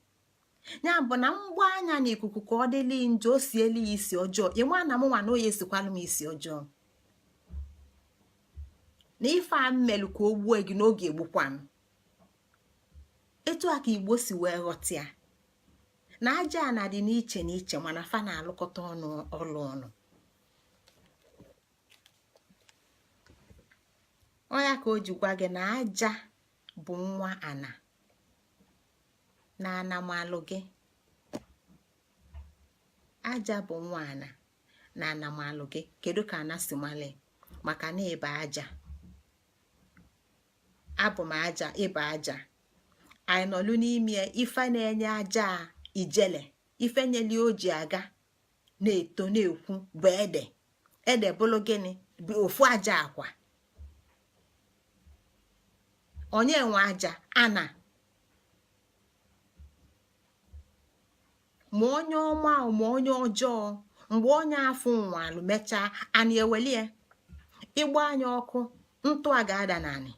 Ya bụ na mgba anya na ikuku ka ọ dịli njọ, o sieli ya isi ọjọọ, ịma na m nwa na oye esikwalụ m isi ọjọọ, na ife a mmelu ka o gbuo gị n'oge egbukwa m. Etu a ka Igbo si wee ghọta ya, na aja ana dị n'iche n'iche, mana fa na-alụkọta ọnụ ọlụ ọnụ. Ọ ya ka o ji gwa gị na aja bụ nwa ana, na ana malụ gị. Aja bụ nwa ana, na ana malụ gị. Kedu ka ana si malị? Maka na ịbụ aja, abụ m aja, ịbụ aja, anyị nọlụ n'ime ife na-enye aja ijele, ife nyeli o ji aga na-eto na-ekwu bụ ede. Ede bụlụ gịnị? Bụ ofu aja akwa. Onye nwe aja? Ana. Ma onye ọma ma onye ọjọọ, mgbe onye afụ nwalụ mechaa, ana ewelie ịgba anya ọkụ, ntụ a ga-ada n'anị,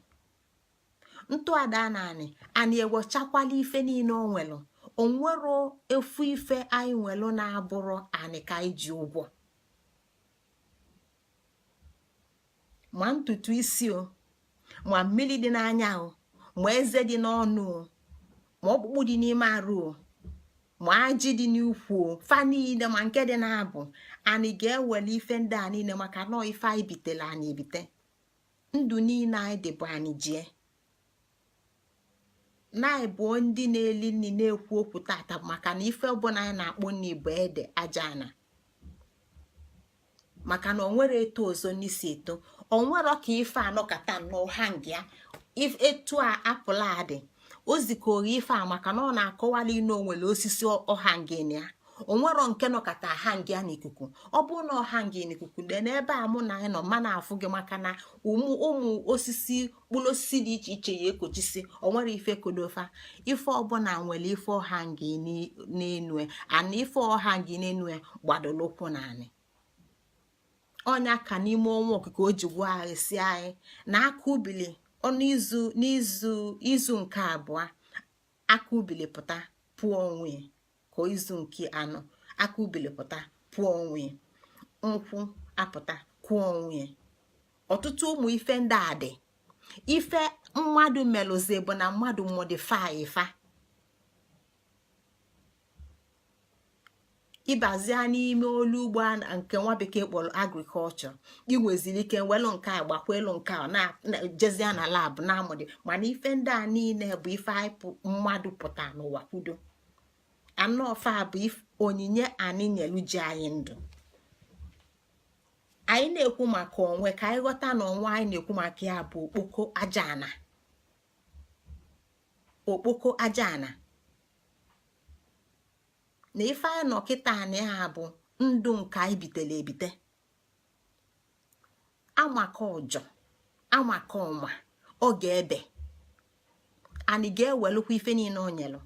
ntụ ada n'anị, anyị ewechakwala ife niile o nwelụ. Onwero efu ife anyị nwelụ na-abụrụ anị ka anyị ji ụgwọ, ma ntutu isi o, ma mmiri dị n'anya o, ma eze dị n'ọnụ o, ma ọkpụkpụ dị n'ime arụ o, ma ajị dị n'ukwu o, fa niile, ma nke dị n'abụ, anyị ga-ewele ife ndị a niile, maka na ife anyị bitele anyị ebite. Ndụ niile anyị dị bụ anyị jie na anyị bụ ndị na-eli nri na-ekwu okwu tata, maka na ife ọbụla anyị na-akpọ nri bụ ede aja ana, maka na onwere eto ọzọ n'isi eto, onwero ka ife anọkata nnọọ ha nga ya etu a apụl a dị. O zikọrọ ife a maka na ọ na-akọwali na onwere osisi ọha ngene ya. Onwero nke nọkata ha nga n'ikuku. Ọ bụrụ na ọha nga n'ikuku dị n'ebe a mụ na anyị nọ, mana afụ gị, maka na ụmụ ụmụ osisi mkpụrụ osisi dị iche iche ya ekochisi. Onwere ife kodofa. Ife ọbụla nwere ife ọha nga n'enu, ana ife ọha nga n'enu gbadoro ụkwụ naanị ọnya ka n'ime ọnwa okike o ji gwa anyị si anyị na aka ubili ọnụ izu n'izu izu nke abụọ aka ubili pụta pụọ onwe, ka izu nke anọ aka ubili pụta pụọ onwe, nkwụ apụta kwụọ onwe. Ọtụtụ ụmụ ife ndị a dị ife mmadụ melụzi bụ na mmadụ modify fa. Ịbazia n'ime olu ugbo nke nwa bekee kpọrọ agriculture, ị nweziri ike welu nke a gbakwelu nke a na jezie na lab na amụdị, mana ife ndị a niile bụ ife anyị mmadụ pụta n'ụwa kwudo anọ fa bụ onyinye anyị nyelu ji anyị ndụ. Anyị na-ekwu maka onwe ka anyị ghọta na onwe anyị na-ekwu maka ya bụ okpoko aja ana, okpoko aja ana, na ife anyị nọ kịta na ya bụ ndụ nke anyị bitere ebite. Amaka ọjọ amaka ọma ọ ga-ebe anyị ga-ewelukwa ife niile o nyelụ.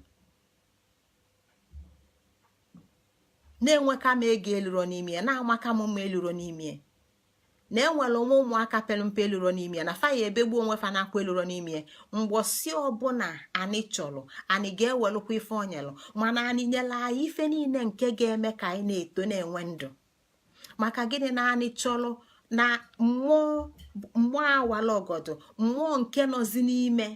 Na-enweka m ego eluro n'ime ya, na-amaka m mma eluro n'ime ya, na enwere onwe ụmụaka pere mpe eluro n'ime ya, na fa ya ebegbu onwe fa na-akwa eluro n'ime ya. Mgbọsi ọbụla anyị chọrọ, anyị ga-ewelụkwa ife onyelụ, mana anyị nyere anyị ife niile nke ga-eme ka anyị na-eto, na-enwe ndụ. Maka gịnị? Na anyị chọrọ na mmụọ, mmụọ awala ọgọdọ, mmụọ nke nọzi n'ime.